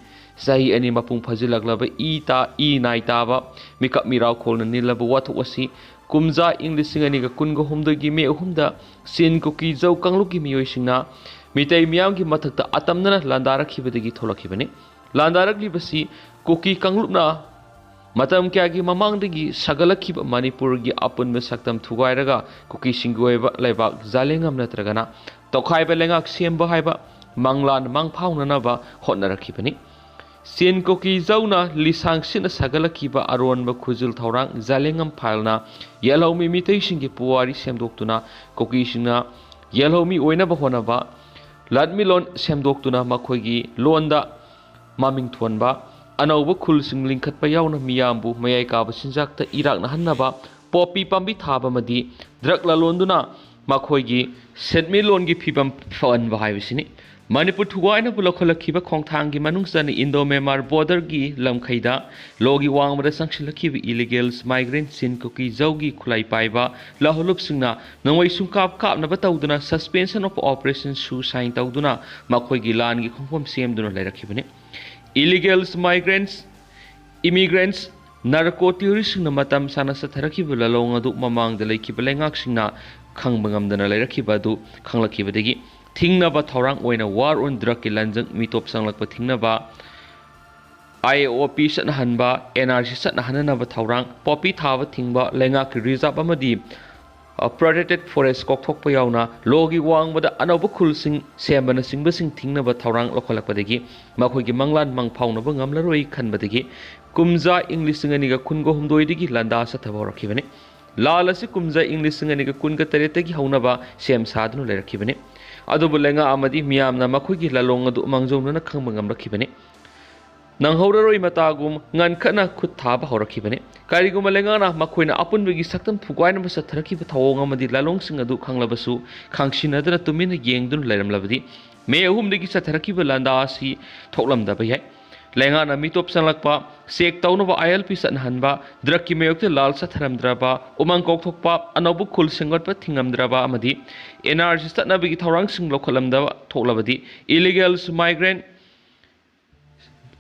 ꯆꯍꯤ ꯑꯅꯤ ꯃꯄꯨꯡ ꯐꯥꯖꯤꯜꯂꯛꯂꯕ ꯏ ꯇꯥ-, ꯏ ꯅꯥꯏ ꯇꯥꯕ ꯃꯤꯀꯞ ꯃꯤꯔꯥꯎꯈꯣꯜꯅ ꯅꯤꯜꯂꯕ ꯋꯥꯊꯣꯛ ꯑꯁꯤ ꯀꯨꯝꯖꯥ ꯏꯪ ꯂꯤꯁꯤꯡ ꯑꯅꯤꯒ ꯀꯨꯟꯒ ꯍꯨꯝꯗꯣꯏꯒꯤ ꯃꯦ ꯑꯍꯨꯝꯗ ꯆꯤꯟ ꯀꯨꯀꯤ ꯖꯧ ꯀꯥꯡꯂꯨꯞꯀꯤ ꯃꯤꯑꯣꯏꯁꯤꯡꯅ ꯃꯤꯇꯩ ꯃꯤꯌꯥꯝꯒꯤ ꯃꯊꯛꯇ ꯑꯇꯝꯅꯅ ꯂꯥꯟꯗꯥꯔꯛꯈꯤꯕꯗꯒꯤ ꯊꯣꯛꯂꯛꯈꯤꯕꯅꯤ꯫ ꯂꯥꯟꯗꯥꯔꯛꯂꯤꯕꯁꯤ ꯀꯨꯀꯤ ꯀꯥꯡꯂꯨꯞꯅ ꯃꯇꯝ ꯀꯌꯥꯒꯤ ꯃꯃꯥꯡꯗꯒꯤ ꯁꯥꯒꯠꯂꯛꯈꯤꯕ ꯃꯅꯤꯄꯨꯔꯒꯤ ꯑꯄꯨꯟꯕ ꯁꯛꯇꯝ ꯊꯨꯒꯥꯏꯔꯒ ꯀꯨꯀꯤꯁꯤꯡꯒꯤ ꯑꯣꯏꯕ ꯂꯩꯕꯥꯛ ꯖꯥꯂꯦꯡꯉꯝ ꯅꯠꯇ꯭ꯔꯒꯅ ꯇꯣꯈꯥꯏꯕ ꯂꯩꯉꯥꯛ ꯁꯦꯝꯕ ꯍꯥꯏꯕ ꯃꯪꯂꯥꯟ ꯃꯪꯐꯥꯎꯅꯅꯕ ꯍꯣꯠꯅꯔꯛꯈꯤꯕꯅꯤ꯫ ꯆꯤꯟ ꯀꯨꯀꯤ ꯖꯧꯅ ꯂꯤꯁꯥꯡ ꯁꯤꯠꯅ ꯁꯥꯒꯠꯂꯛꯈꯤꯕ ꯑꯔꯣꯟꯕ ꯈꯨꯖꯤꯜ ꯊꯧꯔꯥꯡ ꯖꯥꯂꯦꯡꯉꯝ ꯐꯥꯏꯜꯅ ꯌꯦꯜꯍꯧꯃꯤ ꯃꯤꯇꯩꯁꯤꯡꯒꯤ ꯄꯨꯋꯥꯔꯤ ꯁꯦꯝꯗꯣꯛꯇꯨꯅ ꯀꯨꯀꯤꯁꯤꯡꯅ ꯌꯦꯜꯍꯧꯃꯤ ꯑꯣꯏꯅꯕ ꯍꯣꯠꯅꯕ ꯂꯥꯟꯃꯤꯂꯣꯟ ꯁꯦꯝꯗꯣꯛꯇꯨꯅ ꯃꯈꯣꯏꯒꯤ ꯂꯣꯟꯗ ꯃꯃꯤꯡ ꯊꯣꯟꯕ ꯑꯅꯧꯕ ꯈꯨꯜꯁꯤꯡ ꯂꯤꯡꯈꯠꯄ ꯌꯥꯎꯅ ꯃꯤꯌꯥꯝꯕꯨ ꯃꯌꯥꯏ ꯀꯥꯕ ꯆꯤꯟꯖꯥꯛꯇ ꯏꯔꯥꯛꯅꯍꯟꯅꯕ ꯄꯣꯄꯤ ꯄꯥꯝꯕꯤ ꯊꯥꯕ ꯑꯃꯗꯤ ꯗ꯭ꯔꯒ ꯂꯂꯣꯟꯗꯨꯅ ꯃꯈꯣꯏꯒꯤ ꯁꯦꯟꯃꯤꯠꯂꯣꯟꯒꯤ ꯐꯤꯕꯝ ꯐꯍꯟꯕ ꯍꯥꯏꯕꯁꯤꯅꯤ꯫ ꯃꯅꯤꯄꯨꯔ ꯊꯨꯒꯥꯏꯅꯕ ꯂꯧꯈꯠꯂꯛꯈꯤꯕ ꯈꯣꯡꯊꯥꯡꯒꯤ ꯃꯅꯨꯡ ꯆꯟꯅ ꯏꯟꯗꯣ ꯃꯦꯟꯃꯥꯔ ꯕꯣꯔꯗꯔꯒꯤ ꯂꯝꯈꯩꯗ ꯂꯣꯒꯤ ꯋꯥꯡꯃꯗ ꯆꯪꯁꯤꯜꯂꯛꯈꯤꯕ illegal migrants ꯁꯤꯟ ꯀꯨꯀꯤꯖꯧꯒꯤ ꯈꯨꯠꯂꯥꯏ ꯄꯥꯏꯕ ꯂꯧꯍꯣꯜꯂꯨꯞꯁꯤꯡꯅ ꯅꯣꯡꯃꯩ ꯁꯨꯡꯀꯥꯞ ꯀꯥꯞꯅꯕ ꯇꯧꯗꯨꯅ suspension of operation ꯁꯨ sign ꯇꯧꯗꯨꯅ ꯃꯈꯣꯏꯒꯤ ꯂꯥꯟꯒꯤ ꯈꯣꯡꯐꯝ ꯁꯦꯝꯗꯨꯅ ꯂꯩꯔꯛꯈꯤꯕꯅꯤ꯫ Illegal migrants, immigrants, narco terroristꯁꯤꯡꯅ ꯃꯇꯝ ꯁꯥꯡꯅ ꯆꯠꯊꯔꯛꯈꯤꯕ ꯂꯥꯂꯣꯡ ꯑꯗꯨ ꯃꯃꯥꯡꯗ ꯂꯩꯈꯤꯕ ꯂꯩꯉꯥꯛꯁꯤꯡꯅ ꯈꯪꯕ ꯉꯝꯗꯅ ꯂꯩꯔꯛꯈꯤꯕ ꯑꯗꯨ ꯈꯪꯂꯛꯈꯤꯕꯗꯒꯤ ꯊꯤꯡꯅꯕ ꯊꯧꯔꯥꯡ ꯑꯣꯏꯅ war on drugꯀꯤ ꯂꯟꯖꯪ ꯃꯤꯇꯣꯞ ꯆꯪꯂꯛꯄ ꯊꯤꯡꯅꯕ, IOP ꯆꯠꯅꯍꯟꯕ, NRC ꯆꯠꯅꯍꯟꯅꯅꯕ ꯊꯧꯔꯥꯡ, poppy ꯊꯥꯕ ꯊꯤꯡꯕ, ꯂꯩꯉꯥꯛꯀꯤ reserve ꯑꯃꯗꯤ, ꯑ, protected forest ꯀꯣꯛꯊꯣꯛꯄ ꯌꯥꯎꯅ ꯂꯣꯒꯤ ꯋꯥꯡꯃꯗ ꯑꯅꯧꯕ ꯈꯨꯜꯁꯤꯡ ꯁꯦꯝꯕꯅꯆꯤꯡꯕꯁꯤꯡ ꯊꯤꯡꯅꯕ ꯊꯧꯔꯥꯡ ꯂꯧꯈꯠꯂꯛꯄꯗꯒꯤ ꯃꯈꯣꯏꯒꯤ ꯃꯪꯂꯥꯟ ꯃꯪ ꯐꯥꯎꯅꯕ ꯉꯝꯂꯔꯣꯏ ꯈꯟꯕꯗꯒꯤ ꯀꯨꯝꯖꯥ ꯏꯪ ꯂꯤꯁꯤꯡ ꯑꯅꯤꯒ ꯀꯨꯟꯒ ꯍꯨꯝꯗꯣꯏꯗꯒꯤ ꯂꯥꯟꯗꯥ ꯆꯠꯊꯕ ꯍꯧꯔꯛꯈꯤꯕꯅꯤ꯫ ꯂꯥꯜ ꯑꯁꯤ ꯀꯨꯝꯖꯥ ꯏꯪ ꯂꯤꯁꯤꯡ ꯑꯅꯤꯒ ꯀꯨꯟꯒ ꯇꯔꯦꯠꯇꯒꯤ ꯍꯧꯅꯕ ꯁꯦꯝ ꯁꯥꯗꯨꯅ ꯂꯩꯔꯛꯈꯤꯕꯅꯤ꯫ ꯑꯗꯨꯕꯨ ꯂꯩꯉꯥꯛ ꯑꯃꯗꯤ ꯃꯤꯌꯥꯝꯅ ꯃꯈꯣꯏꯒꯤ ꯂꯥꯂꯣꯡ ꯑꯗꯨ ꯃꯥꯡꯖꯧꯅꯅ ꯈꯪꯕ ꯉꯝꯂꯛꯈꯤꯕꯅꯤ꯫ ꯅꯪꯍꯧꯔꯔꯣꯏ ꯃꯇꯥꯒꯨꯝ ꯉꯟꯈꯠꯅ ꯈꯨꯠ ꯊꯥꯕ ꯍꯧꯔꯛꯈꯤꯕꯅꯤ꯫ ꯀꯔꯤꯒꯨꯝꯕ ꯂꯩꯉꯥꯛꯅ ꯃꯈꯣꯏꯅ ꯑꯄꯨꯟꯕꯒꯤ ꯁꯛꯇꯝ ꯊꯨꯒꯥꯏꯅꯕ ꯆꯠꯊꯔꯛꯈꯤꯕ ꯊꯧꯑꯣꯡ ꯑꯃꯗꯤ ꯂꯥꯂꯣꯡꯁꯤꯡ ꯑꯗꯨ ꯈꯪꯂꯕꯁꯨ ꯈꯪꯁꯤꯟꯅꯗꯅ ꯇꯨꯃꯤꯟꯅ ꯌꯦꯡꯗꯨꯅ ꯂꯩꯔꯝꯂꯕꯗꯤ ꯃꯦ ꯑꯍꯨꯝꯗꯒꯤ ꯆꯠꯊꯔꯛꯈꯤꯕ ꯂꯥꯟꯗꯥ ꯑꯁꯤ ꯊꯣꯛꯂꯝꯗꯕ ꯌꯥꯏ꯫ ꯂꯩꯉꯥꯛꯅ ꯃꯤꯇꯣꯞ ꯆꯪꯂꯛꯄ, check ꯇꯧꯅꯕ ILP ꯆꯠꯅꯍꯟꯕ, drugꯀꯤ ꯃꯥꯌꯣꯛꯇ ꯂꯥꯜ ꯆꯠꯊꯔꯝꯗ꯭ꯔꯕ, ꯎꯃꯪ ꯀꯣꯛꯊꯣꯛꯄ, ꯑꯅꯧꯕ ꯈꯨꯜ ꯁꯦꯝꯒꯠꯄ ꯊꯤꯡꯉꯝꯗ꯭ꯔꯕ ꯑꯃꯗꯤ NRC ꯆꯠꯅꯕꯒꯤ ꯊꯧꯔꯥꯡꯁꯤꯡ ꯂꯧꯈꯠꯂꯝꯗꯕ ꯊꯣꯛꯂꯕꯗꯤ illegal migrant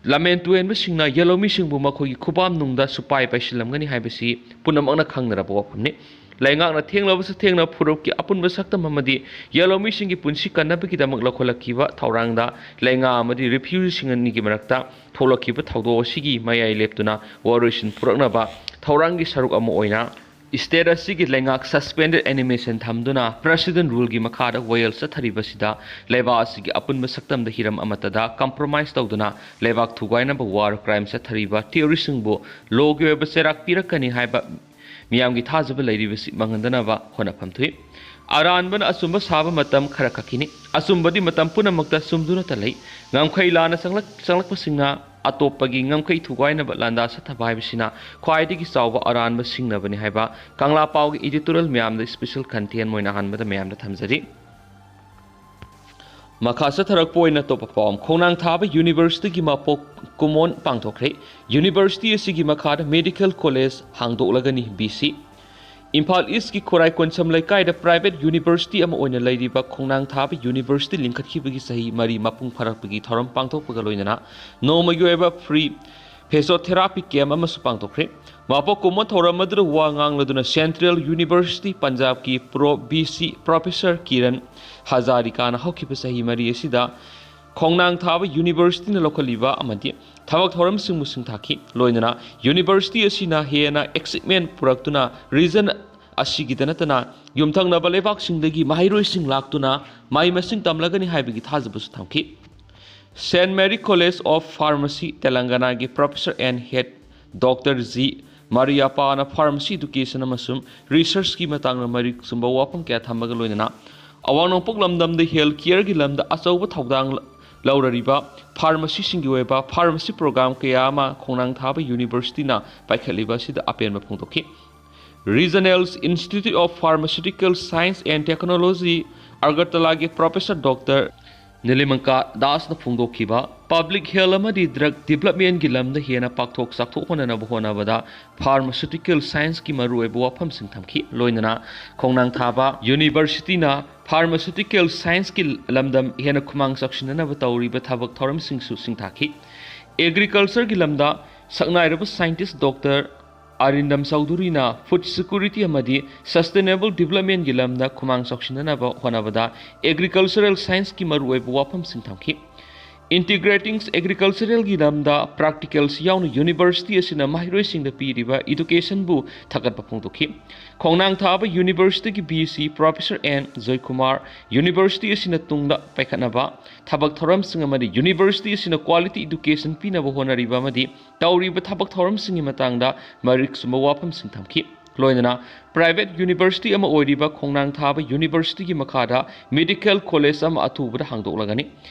ꯂꯝꯃꯦꯟ ꯇꯨꯍꯦꯟꯕꯁꯤꯡꯅ ꯌꯦꯜꯍꯧꯃꯤꯁꯤꯡꯕꯨ ꯃꯈꯣꯏꯒꯤ ꯈꯨꯕꯥꯝꯅꯨꯡꯗ ꯁꯨꯄꯥꯏ ꯄꯥꯏꯁꯤꯜꯂꯝꯒꯅꯤ ꯍꯥꯏꯕꯁꯤ ꯄꯨꯝꯅꯃꯛꯅ ꯈꯪꯅꯔꯕ ꯋꯥꯐꯝꯅꯤ꯫ ꯂꯩꯉꯥꯛꯅ ꯊꯦꯡꯂꯕꯁꯨ ꯊꯦꯡꯅ ꯐꯨꯔꯨꯞꯀꯤ ꯑꯄꯨꯟꯕ ꯁꯛꯇꯝ ꯑꯃꯗꯤ ꯌꯦꯜꯍꯧꯃꯤꯁꯤꯡꯒꯤ ꯄꯨꯟꯁꯤ ꯀꯟꯅꯕꯒꯤꯗꯃꯛ ꯂꯧꯈꯠꯂꯛꯈꯤꯕ ꯊꯧꯔꯥꯡꯗ ꯂꯩꯉꯥꯛ ꯑꯃꯗꯤ refugeeꯁꯤꯡ ꯑꯅꯤꯒꯤ ꯃꯔꯛꯇ ꯊꯣꯛꯂꯛꯈꯤꯕ ꯊꯧꯗꯣꯛ ꯑꯁꯤꯒꯤ ꯃꯌꯥꯏ ꯂꯦꯞꯇꯨꯅ ꯋꯥꯔꯣꯏꯁꯤꯟ ꯄꯨꯔꯛꯅꯕ ꯊꯧꯔꯥꯡꯒꯤ ꯁꯔꯨꯛ ꯑꯃ ꯑꯣꯏꯅ state ꯑꯁꯤꯒꯤ ꯂꯩꯉꯥꯛ suspended animation ꯊꯝꯗꯨꯅ President ruleꯒꯤ ꯃꯈꯥꯗ ꯋꯥꯌꯦꯜ ꯆꯠꯊꯔꯤꯕꯁꯤꯗ ꯂꯩꯕꯥꯛ ꯑꯁꯤꯒꯤ ꯑꯄꯨꯟꯕ ꯁꯛꯇꯝꯗ ꯍꯤꯔꯝ ꯑꯃꯠꯇꯗ compromise ꯇꯧꯗꯨꯅ ꯂꯩꯕꯥꯛ ꯊꯨꯒꯥꯏꯅꯕ war crime ꯆꯠꯊꯔꯤꯕ terroristꯁꯤꯡꯕꯨ lawꯒꯤ ꯑꯣꯏꯕ ꯆꯩꯔꯥꯛ ꯄꯤꯔꯛꯀꯅꯤ ꯍꯥꯏꯕ ꯃꯤꯌꯥꯝꯒꯤ ꯊꯥꯖꯕ ꯂꯩꯔꯤꯕꯁꯤ ꯃꯥꯡꯍꯟꯗꯅꯕ ꯍꯣꯠꯅꯐꯝ ꯊꯣꯛꯏ꯫ ꯑꯔꯥꯟꯕꯅ ꯑꯆꯨꯝꯕ ꯁꯥꯕ ꯃꯇꯝ ꯈꯔ ꯈꯛꯀꯤꯅꯤ꯫ ꯑꯆꯨꯝꯕꯗꯤ ꯃꯇꯝ ꯄꯨꯝꯅꯃꯛꯇ ꯆꯨꯝꯗꯨꯅꯇ ꯂꯩ꯫ ꯉꯝꯈꯩ ꯂꯥꯟꯅ ꯆꯪꯂꯛ-, ꯆꯪꯂꯛꯄꯁꯤꯡꯅ ꯑꯇꯣꯞꯄꯒꯤ ꯉꯝꯈꯩ ꯊꯨꯒꯥꯏꯅꯕ ꯂꯥꯟꯗꯥ ꯁꯠꯊꯕ ꯍꯥꯏꯕꯁꯤꯅ ꯈ꯭ꯋꯥꯏꯗꯒꯤ ꯆꯥꯎꯕ ꯑꯔꯥꯟꯕ ꯁꯤꯡꯅꯕꯅꯤ ꯍꯥꯏꯕ ꯀꯪꯂꯥ ꯄꯥꯎꯒꯤ editorial ꯃꯌꯥꯝꯗ special content ꯑꯣꯏꯅ ꯑꯍꯥꯟꯕꯗ ꯃꯌꯥꯝꯗ ꯊꯝꯖꯔꯤ꯫ ꯃꯈꯥ ꯆꯠꯊꯔꯛꯄ ꯑꯣꯏꯅ ꯑꯇꯣꯞꯄ ꯄꯥꯎ ꯑꯃ, ꯈꯣꯡꯅꯥꯡ ꯊꯥꯕ Universityꯒꯤ ꯃꯄꯣꯛ ꯀꯨꯝꯑꯣꯟ ꯄꯥꯡꯊꯣꯛꯈ꯭ꯔꯦ꯫ University ꯑꯁꯤꯒꯤ ꯃꯈꯥꯗ medical college ꯍꯥꯡꯗꯣꯛꯂꯒꯅꯤ꯫ BC ꯏꯝꯐꯥꯜ Eastꯀꯤ ꯈꯨꯔꯥꯏ ꯀꯣꯟꯁꯝ ꯂꯩꯀꯥꯏꯗ private university ꯑꯃ ꯑꯣꯏꯅ ꯂꯩꯔꯤꯕ ꯈꯣꯡꯅꯥꯡ ꯊꯥꯕ University ꯂꯤꯡꯈꯠꯈꯤꯕꯒꯤ ꯆꯍꯤ ꯃꯔꯤ ꯃꯄꯨꯡ ꯐꯥꯔꯛꯄꯒꯤ ꯊꯧꯔꯝ ꯄꯥꯡꯊꯣꯛꯄꯒ ꯂꯣꯏꯅꯅ ꯅꯣꯡꯃꯒꯤ ꯑꯣꯏꯕ free physiotherapy camp ꯑꯃꯁꯨ ꯄꯥꯡꯊꯣꯛꯈ꯭ꯔꯦ꯫ ꯃꯄꯣꯛ ꯀꯨꯝꯑꯣꯟ ꯊꯧꯔꯝ ꯑꯗꯨꯗ ꯋꯥ ꯉꯥꯡꯂꯗꯨꯅ Central University ꯄꯟꯖꯥꯕꯀꯤ Pro BC Professor Kiran ꯍꯖꯥꯔꯤꯀꯥꯅ ꯍꯧꯈꯤꯕ ꯆꯍꯤ ꯃꯔꯤ ꯑꯁꯤꯗ ꯈꯣꯡꯅꯥꯡ ꯊꯥꯕ Universityꯅ ꯂꯧꯈꯠꯂꯤꯕ ꯑꯃꯗꯤ ꯊꯕꯛ ꯊꯧꯔꯝꯁꯤꯡꯕꯨ ꯁꯤꯡꯊꯥꯈꯤ꯫ ꯂꯣꯏꯅꯅ University ꯑꯁꯤꯅ ꯍꯦꯟꯅ achievement ꯄꯨꯔꯛꯇꯨꯅ region ꯑꯁꯤꯒꯤꯗ ꯅꯠꯇꯅ ꯌꯨꯝꯊꯪꯅꯕ ꯂꯩꯕꯥꯛꯁꯤꯡꯗꯒꯤ ꯃꯍꯩꯔꯣꯏꯁꯤꯡ ꯂꯥꯛꯇꯨꯅ ꯃꯍꯩ ꯃꯁꯤꯡ ꯇꯝꯂꯒꯅꯤ ꯍꯥꯏꯕꯒꯤ ꯊꯥꯖꯕꯁꯨ ꯊꯝꯈꯤ꯫ Saint Mary College of Pharmacy ꯇꯦꯂꯪꯒꯅꯥꯒꯤ Professor and Head Doctor G ꯃꯔꯤꯌꯥꯄꯥꯅ pharmacy education ꯑꯃꯁꯨꯡ researchꯀꯤ ꯃꯇꯥꯡꯗ ꯃꯔꯤꯛ ꯆꯨꯝꯕ ꯋꯥꯐꯝ ꯀꯌꯥ ꯊꯝꯕꯒ ꯂꯣꯏꯅꯅ ꯑꯋꯥꯡ ꯅꯣꯡꯄꯣꯛ ꯂꯝꯗꯝꯗ health careꯒꯤ ꯂꯝꯗ ꯑꯆꯧꯕ ꯊꯧꯗꯥꯡ ꯂꯧꯔꯔꯤꯕ pharmacyꯁꯤꯡꯒꯤ ꯑꯣꯏꯕ pharmacy program ꯀꯌꯥ ꯑꯃ ꯈꯣꯡꯅꯥꯡ ꯊꯥꯕ Universityꯅ ꯄꯥꯏꯈꯠꯂꯤꯕ ꯑꯁꯤꯗ ꯑꯄꯦꯟꯕ ꯐꯣꯡꯗꯣꯛꯈꯤ꯫ Regional Institute of Pharmaceutical Science and Technology ꯑꯒꯔꯇꯂꯥꯒꯤ Professor Doctor ꯅꯤꯂꯤꯃꯪꯀꯥ ꯗꯥꯁꯅ ꯐꯣꯡꯗꯣꯛꯈꯤꯕ public health ꯑꯃꯗꯤ drug developmentꯀꯤ ꯂꯝꯗ ꯍꯦꯟꯅ ꯄꯥꯛꯊꯣꯛ ꯆꯥꯎꯊꯣꯛꯍꯟꯅꯕ ꯍꯣꯠꯅꯕꯗ pharmaceutical scienceꯀꯤ ꯃꯔꯨꯑꯣꯏꯕ ꯋꯥꯐꯝꯁꯤꯡ ꯊꯝꯈꯤ꯫ ꯂꯣꯏꯅꯅ ꯈꯣꯡꯅꯥꯡ ꯊꯥꯕ Universityꯅ pharmaceutical scienceꯀꯤ ꯂꯝꯗꯝ ꯍꯦꯟꯅ ꯈꯨꯃꯥꯡ ꯆꯥꯎꯁꯤꯟꯅꯅꯕ ꯇꯧꯔꯤꯕ ꯊꯕꯛ ꯊꯧꯔꯝꯁꯤꯡꯁꯨ ꯁꯤꯡꯊꯥꯈꯤ꯫ Agricultureꯒꯤ ꯂꯝꯗ ꯁꯛꯅꯥꯏꯔꯕ scientist Doctor ꯑꯔꯤꯟꯗꯝ ꯆꯧꯙꯨꯔꯤꯅ food security ꯑꯃꯗꯤ sustainable developmentꯀꯤ ꯂꯝꯗ ꯈꯨꯃꯥꯡ ꯆꯥꯎꯁꯤꯟꯅꯅꯕ ꯍꯣꯠꯅꯕꯗ agricultural scienceꯀꯤ ꯃꯔꯨꯑꯣꯏꯕ ꯋꯥꯐꯝꯁꯤꯡ ꯊꯝꯈꯤ꯫ Integrating agriculturalꯒꯤ ꯂꯝꯗ practicals ꯌꯥꯎꯅ University ꯑꯁꯤꯅ ꯃꯍꯩꯔꯣꯏꯁꯤꯡꯗ ꯄꯤꯔꯤꯕ educationꯕꯨ ꯊꯥꯒꯠꯄ ꯐꯣꯡꯗꯣꯛꯈꯤ꯫ ꯈꯣꯡꯅꯥꯡ ꯊꯥꯕ Universityꯒꯤ BC Professor N Joykumar University ꯑꯁꯤꯅ ꯇꯨꯡꯗ ꯄꯥꯏꯈꯠꯅꯕ ꯊꯕꯛ ꯊꯧꯔꯝꯁꯤꯡ ꯑꯃꯗꯤ University ꯑꯁꯤꯅ quality education ꯄꯤꯅꯕ ꯍꯣꯠꯅꯔꯤꯕ ꯑꯃꯗꯤ ꯇꯧꯔꯤꯕ ꯊꯕꯛ ꯊꯧꯔꯝꯁꯤꯡꯒꯤ ꯃꯇꯥꯡꯗ ꯃꯔꯤꯛ ꯆꯨꯝꯕ ꯋꯥꯐꯝꯁꯤꯡ ꯊꯝꯈꯤ꯫ ꯂꯣꯏꯅꯅ private university ꯑꯃ ꯑꯣꯏꯔꯤꯕ ꯈꯣꯡꯅꯥꯡ ꯊꯥꯕ universityꯒꯤ ꯃꯈꯥꯗ medical college ꯑꯃ ꯑꯊꯨꯕꯗ ꯍꯥꯡꯗꯣꯛꯂꯒꯅꯤ꯫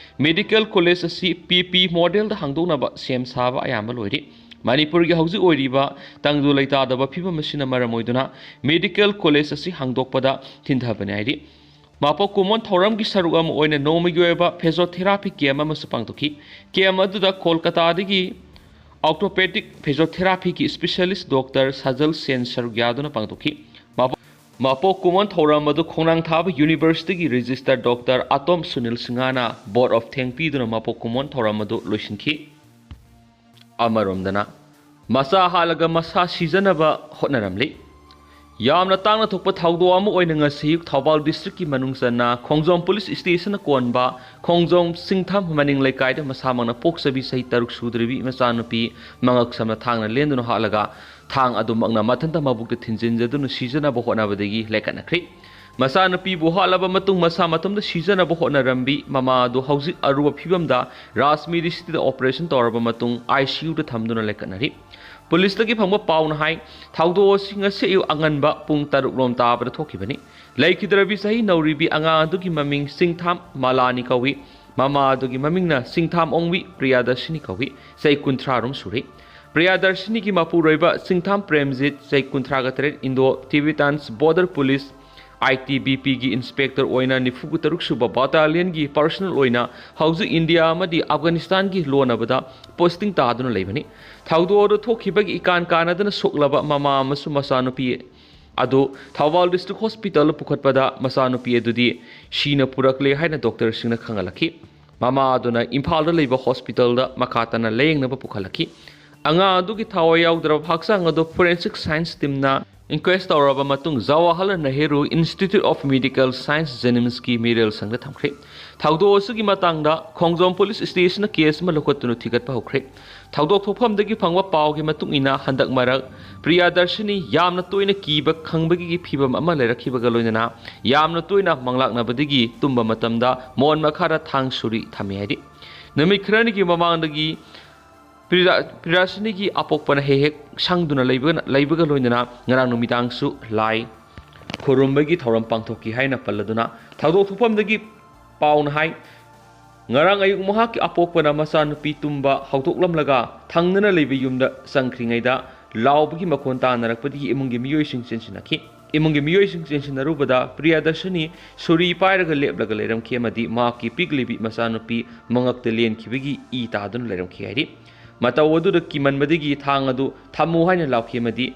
Medical college ꯑꯁꯤ P P modelꯗ ꯍꯥꯡꯗꯣꯛꯅꯕ ꯁꯦꯝ ꯁꯥꯕ ꯑꯌꯥꯝꯕ ꯂꯣꯏꯔꯦ꯫ ꯃꯅꯤꯄꯨꯔꯒꯤ ꯍꯧꯖꯤꯛ ꯑꯣꯏꯔꯤꯕ ꯇꯪꯗꯨ ꯂꯩꯇꯥꯗꯕ ꯐꯤꯕꯝ ꯑꯁꯤꯅ ꯃꯔꯝ ꯑꯣꯏꯗꯨꯅ medical college ꯑꯁꯤ ꯍꯥꯡꯗꯣꯛꯄꯗ ꯊꯤꯟꯊꯕꯅꯤ ꯍꯥꯏꯔꯤ꯫ ꯃꯄꯣꯛ ꯀꯨꯝꯑꯣꯟ ꯊꯧꯔꯝꯒꯤ ꯁꯔꯨꯛ ꯑꯃ ꯑꯣꯏꯅ ꯅꯣꯡꯃꯒꯤ ꯑꯣꯏꯕ physiotherapy camp ꯑꯃꯁꯨ ꯄꯥꯡꯊꯣꯛꯈꯤ꯫ Camp ꯑꯗꯨꯗ ꯀꯣꯜꯀꯇꯥꯗꯒꯤ orthopedic physiotherapyꯒꯤ specialist doctor ꯁꯖꯜ ꯁꯦꯟ ꯁꯔꯨꯛ ꯌꯥꯗꯨꯅ ꯄꯥꯡꯊꯣꯛꯈꯤ꯫ ꯃꯄꯣꯛ ꯀꯨꯝꯑꯣꯟ ꯊꯧꯔꯝ ꯑꯗꯨ ꯈꯣꯡꯅꯥꯡ ꯊꯥꯕ universityꯒꯤ registered doctor ꯑꯇꯣꯝ ꯁꯨꯅꯤꯜ ꯁꯤꯡꯍꯅ vote of thanks ꯄꯤꯗꯨꯅ ꯃꯄꯣꯛ ꯀꯨꯝꯑꯣꯟ ꯊꯧꯔꯝ ꯑꯗꯨ ꯂꯣꯏꯁꯤꯟꯈꯤ꯫ ꯑꯃꯔꯣꯝꯗꯅ, ꯃꯆꯥ ꯍꯥꯠꯂꯒ ꯃꯁꯥ ꯁꯤꯖꯅꯕ ꯍꯣꯠꯅꯔꯝꯂꯤ꯫ ꯌꯥꯝꯅ ꯇꯥꯡꯅ ꯊꯣꯛꯄ ꯊꯧꯗꯣꯛ ꯑꯃ ꯑꯣꯏꯅ ꯉꯁꯤ ꯊꯧꯕꯥꯜ districtꯀꯤ ꯃꯅꯨꯡ ꯆꯟꯅ ꯈꯣꯡꯖꯣꯝ police stationꯅ ꯀꯣꯟꯕ ꯈꯣꯡꯖꯣꯝ ꯁꯤꯡꯊꯥꯝ ꯃꯅꯤꯡ ꯂꯩꯀꯥꯏꯗ ꯃꯁꯥꯃꯛꯅ ꯄꯣꯛꯆꯕꯤ ꯆꯍꯤ ꯇꯔꯨꯛ ꯁꯨꯗ꯭ꯔꯤꯕꯤ ꯃꯆꯥꯅꯨꯄꯤ ꯃꯉꯛ ꯁꯝꯅ ꯊꯥꯡꯅ ꯂꯦꯟꯗꯨꯅ ꯍꯥꯠꯂꯒ ꯊꯥꯡ ꯑꯗꯨꯃꯛꯅ ꯃꯊꯟꯇ ꯃꯕꯨꯛꯇ ꯊꯤꯟꯖꯤꯟꯖꯗꯨꯅ ꯁꯤꯖꯅꯕ ꯍꯣꯠꯅꯕꯗꯒꯤ ꯂꯩꯈꯠꯅꯈ꯭ꯔꯤ꯫ ꯃꯆꯥꯅꯨꯄꯤꯕꯨ ꯍꯥꯠꯂꯕ ꯃꯇꯨꯡ ꯃꯁꯥ ꯃꯇꯣꯝꯇ ꯁꯤꯖꯅꯕ ꯍꯣꯠꯅꯔꯝꯕꯤ ꯃꯃꯥ ꯑꯗꯨ ꯍꯧꯖꯤꯛ ꯑꯔꯨꯕ ꯐꯤꯕꯝꯗ ꯔꯥꯖꯃꯤꯔꯤꯁꯤꯇꯤꯗ operation ꯇꯧꯔꯕ ꯃꯇꯨꯡ ICUꯗ ꯊꯝꯗꯨꯅ ꯂꯩꯈꯠꯅꯔꯤ꯫ Policeꯇꯒꯤ ꯐꯪꯕ ꯄꯥꯎꯅ ꯍꯥꯏ, ꯊꯧꯗꯣꯛ ꯑꯁꯤ ꯉꯁꯤ ꯑꯌꯨꯛ ꯑꯉꯟꯕ ꯄꯨꯡ ꯇꯔꯨꯛ ꯔꯣꯝ ꯇꯥꯕꯗ ꯊꯣꯛꯈꯤꯕꯅꯤ꯫ ꯂꯩꯈꯤꯗ꯭ꯔꯕꯤ ꯆꯍꯤ ꯅꯧꯔꯤꯕꯤ ꯑꯉꯥꯡ ꯑꯗꯨꯒꯤ ꯃꯃꯤꯡ ꯁꯤꯡꯊꯥꯝ ꯃꯂꯥꯅꯤ ꯀꯧꯏ꯫ ꯃꯃꯥ ꯑꯗꯨꯒꯤ ꯃꯃꯤꯡꯅ ꯁꯤꯡꯊꯥꯝ ꯑꯣꯡꯕꯤ ꯄ꯭ꯔꯤꯌꯥꯗꯔꯁꯤꯅꯤ ꯀꯧꯏ꯫ ꯆꯍꯤ ꯀꯨꯟꯊ꯭ꯔꯥ ꯔꯣꯝ ꯁꯨꯔꯦ꯫ ꯄ꯭ꯔꯤꯌꯥꯗꯔꯁꯤꯅꯤꯒꯤ ꯃꯄꯨꯔꯣꯏꯕ ꯁꯤꯡꯊꯥꯝ ꯄ꯭ꯔꯦꯝꯖꯤꯠ, ꯆꯍꯤ ꯀꯨꯟꯊ꯭ꯔꯥꯒ ꯇꯔꯦꯠ, Indo Tibetans Border Police, ITBPꯒꯤ inspector ꯑꯣꯏꯅ ꯅꯤꯐꯨ ꯇꯔꯨꯛ ꯁꯨꯕ battalionꯒꯤ personnel ꯑꯣꯏꯅ ꯍꯧꯖꯤꯛ ꯏꯟꯗꯤꯌꯥ ꯑꯃꯗꯤ ꯑꯐꯒꯥꯅꯤꯁꯇꯥꯟꯒꯤ ꯂꯣꯟꯅꯕꯗ posting ꯇꯥꯗꯨꯅ ꯂꯩꯕꯅꯤ꯫ ꯊꯧꯗꯣꯛ ꯑꯗꯨ ꯊꯣꯛꯈꯤꯕꯒꯤ ꯏꯀꯥꯟ ꯀꯥꯟꯅꯗꯅ ꯁꯣꯛꯂꯕ ꯃꯃꯥ ꯑꯃꯁꯨꯡ ꯃꯆꯥꯅꯨꯄꯤ ꯑꯗꯨ ꯊꯧꯕꯥꯜ district hospitalꯗ ꯄꯨꯈꯠꯄꯗ ꯃꯆꯥꯅꯨꯄꯤ ꯑꯗꯨꯗꯤ ꯁꯤꯅ ꯄꯨꯔꯛꯂꯦ ꯍꯥꯏꯅ doctorꯁꯤꯡꯅ ꯈꯪꯍꯜꯂꯛꯈꯤ꯫ ꯃꯃꯥ ꯑꯗꯨꯅ ꯏꯝꯐꯥꯜꯗ ꯂꯩꯕ hospitalꯗ ꯃꯈꯥ ꯇꯥꯅ ꯂꯥꯌꯦꯡꯅꯕ ꯄꯨꯈꯠꯂꯛꯈꯤ꯫ ꯑꯉꯥꯡ ꯑꯗꯨꯒꯤ ꯊꯋꯥꯏ ꯌꯥꯎꯗ꯭ꯔꯕ ꯍꯛꯆꯥꯡ ꯑꯗꯨ forensic science teamꯅ inquest ꯇꯧꯔꯕ ꯃꯇꯨꯡ Jawaharlal Nehru Institute of Medical Science JNIMSꯀꯤ ꯃꯤꯔꯦꯜ ꯁꯪꯗ ꯊꯝꯈ꯭ꯔꯦ꯫ ꯊꯧꯗꯣꯛ ꯑꯁꯤꯒꯤ ꯃꯇꯥꯡꯗ ꯈꯣꯡꯖꯣꯝ police stationꯅ case ꯑꯃ ꯂꯧꯈꯠꯇꯨꯅ ꯊꯤꯒꯠꯄ ꯍꯧꯈ꯭ꯔꯦ꯫ ꯊꯧꯗꯣꯛ ꯊꯣꯛꯐꯝꯗꯒꯤ ꯐꯪꯕ ꯄꯥꯎꯒꯤ ꯃꯇꯨꯡ ꯏꯟꯅ ꯍꯟꯗꯛ ꯃꯔꯛ ꯄ꯭ꯔꯤꯌꯥꯗꯔꯁꯤꯅꯤ ꯌꯥꯝꯅ ꯇꯣꯏꯅ ꯀꯤꯕ ꯈꯪꯕꯒꯤ ꯐꯤꯕꯝ ꯑꯃ ꯂꯩꯔꯛꯈꯤꯕꯒ ꯂꯣꯏꯅꯅ ꯌꯥꯝꯅ ꯇꯣꯏꯅ ꯃꯪꯂꯥꯛꯅꯕꯗꯒꯤ ꯇꯨꯝꯕ ꯃꯇꯝꯗ ꯃꯣꯟ ꯃꯈꯥꯗ ꯊꯥꯡ ꯁꯨꯔꯤ ꯊꯝꯃꯤ ꯍꯥꯏꯔꯤ꯫ ꯅꯨꯃꯤꯠ ꯈꯔꯅꯤꯒꯤ ꯃꯃꯥꯡꯗꯒꯤ ꯄ꯭ꯔꯤꯌꯥ- ꯄ꯭ꯔꯤꯌꯥꯁꯤꯅꯤꯒꯤ ꯑꯄꯣꯛꯄꯅ ꯍꯦꯛ ꯍꯦꯛ ꯁꯪꯗꯨꯅ ꯂꯩꯕꯒ- ꯂꯩꯕꯒ ꯂꯣꯏꯅꯅ ꯉꯔꯥꯡ ꯅꯨꯃꯤꯗꯥꯡꯁꯨ ꯂꯥꯏ ꯈꯨꯔꯨꯝꯕꯒꯤ ꯊꯧꯔꯝ ꯄꯥꯡꯊꯣꯛꯈꯤ ꯍꯥꯏꯅ ꯄꯜꯂꯗꯨꯅ ꯊꯧꯗꯣꯛ ꯊꯣꯛꯐꯝꯗꯒꯤ ꯄꯥꯎꯅ ꯍꯥꯏ꯫ ꯉꯔꯥꯡ ꯑꯌꯨꯛ ꯃꯍꯥꯛꯀꯤ ꯑꯄꯣꯛꯄꯅ ꯃꯆꯥꯅꯨꯄꯤ ꯇꯨꯝꯕ ꯍꯧꯗꯣꯛꯂꯝꯂꯒ ꯊꯪꯅꯅ ꯂꯩꯕ ꯌꯨꯝꯗ ꯆꯪꯈ꯭ꯔꯤꯉꯩꯗ ꯂꯥꯎꯕꯒꯤ ꯃꯈꯣꯟ ꯇꯥꯅꯔꯛꯄꯗꯒꯤ ꯏꯃꯨꯡꯒꯤ ꯃꯤꯑꯣꯏꯁꯤꯡ ꯆꯦꯟꯁꯤꯟꯅꯈꯤ꯫ ꯏꯃꯨꯡꯒꯤ ꯃꯤꯑꯣꯏꯁꯤꯡ ꯆꯦꯟꯁꯤꯟꯅꯔꯨꯕꯗ ꯄ꯭ꯔꯤꯌꯥꯗꯔꯁꯤꯅꯤ ꯁꯨꯔꯤ ꯄꯥꯏꯔꯒ ꯂꯦꯞꯂꯒ ꯂꯩꯔꯝꯈꯤ ꯑꯃꯗꯤ ꯃꯍꯥꯛꯀꯤ ꯄꯤꯛꯂꯤꯕꯤ ꯃꯆꯥꯅꯨꯄꯤ ꯃꯉꯛꯇ ꯂꯦꯟꯈꯤꯕꯒꯤ ꯏ ꯇꯥꯗꯨꯅ ꯂꯩꯔꯝꯈꯤ ꯍꯥꯏꯔꯤ꯫ ꯃꯇꯧ ꯑꯗꯨꯗ ꯀꯤꯃꯟꯕꯗꯒꯤ ꯊꯥꯡ ꯑꯗꯨ ꯊꯝꯃꯨ ꯍꯥꯏꯅ ꯂꯥꯎꯈꯤ ꯑꯃꯗꯤ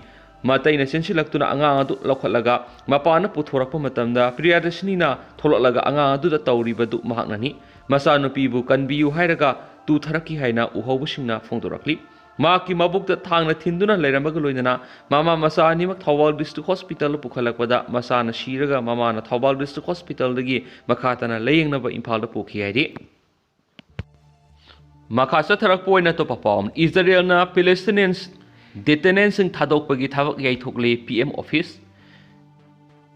ꯃꯇꯩꯅ ꯆꯦꯟꯁꯤꯜꯂꯛꯇꯨꯅ ꯑꯉꯥꯡ ꯑꯗꯨ ꯂꯧꯈꯠꯂꯒ ꯃꯄꯥꯟꯗ ꯄꯨꯊꯣꯔꯛꯄ ꯃꯇꯝꯗ ꯄ꯭ꯔꯤꯌꯥꯗꯔꯁꯤꯅꯤꯅ ꯊꯣꯛꯂꯛꯂꯒ ꯑꯉꯥꯡ ꯑꯗꯨꯗ ꯇꯧꯔꯤꯕꯗꯨ ꯃꯍꯥꯛꯅꯅꯤ꯫ ꯃꯆꯥꯅꯨꯄꯤꯕꯨ ꯀꯟꯕꯤꯌꯨ ꯍꯥꯏꯔꯒ ꯇꯨꯊꯔꯛꯈꯤ ꯍꯥꯏꯅ ꯎꯍꯧꯕꯁꯤꯡꯅ ꯐꯣꯡꯗꯣꯔꯛꯂꯤ꯫ ꯃꯍꯥꯛꯀꯤ ꯃꯕꯨꯛꯇ ꯊꯥꯡꯅ ꯊꯤꯟꯗꯨꯅ ꯂꯩꯔꯝꯕꯒ ꯂꯣꯏꯅꯅ ꯃꯃꯥ ꯃꯆꯥ ꯑꯅꯤꯃꯛ ꯊꯧꯕꯥꯜ ꯗꯤꯁꯇ꯭ꯔꯤꯛ ꯍꯣꯁꯄꯤꯇꯥꯜꯗ ꯄꯨꯈꯠꯂꯛꯄꯗ ꯃꯆꯥꯅ ꯁꯤꯔꯒ ꯃꯃꯥꯅ ꯊꯧꯕꯥꯜ ꯗꯤꯁꯇ꯭ꯔꯤꯛ ꯍꯣꯁꯄꯤꯇꯥꯜꯗꯒꯤ ꯃꯈꯥ ꯇꯥꯅ ꯂꯥꯌꯦꯡꯅꯕ ꯏꯝꯐꯥꯜꯗ ꯄꯨꯈꯤ ꯍꯥꯏꯔꯤ꯫ ꯃꯈꯥ ꯆꯠꯊꯔꯛꯄ ꯑꯣꯏꯅ ꯑꯇꯣꯞꯄ ꯄꯥꯎ ꯑꯃ, ꯏꯖꯔꯦꯜꯅ ꯄꯦꯂꯦꯁꯇꯤꯅꯤꯌꯟꯁ ꯗꯤꯇꯦꯅꯦꯟꯁꯤꯡ ꯊꯥꯗꯣꯛꯄꯒꯤ ꯊꯕꯛ ꯌꯩꯊꯣꯛꯂꯦ, ꯄꯤ ꯑꯦꯝ ꯑꯣꯐꯤꯁ꯫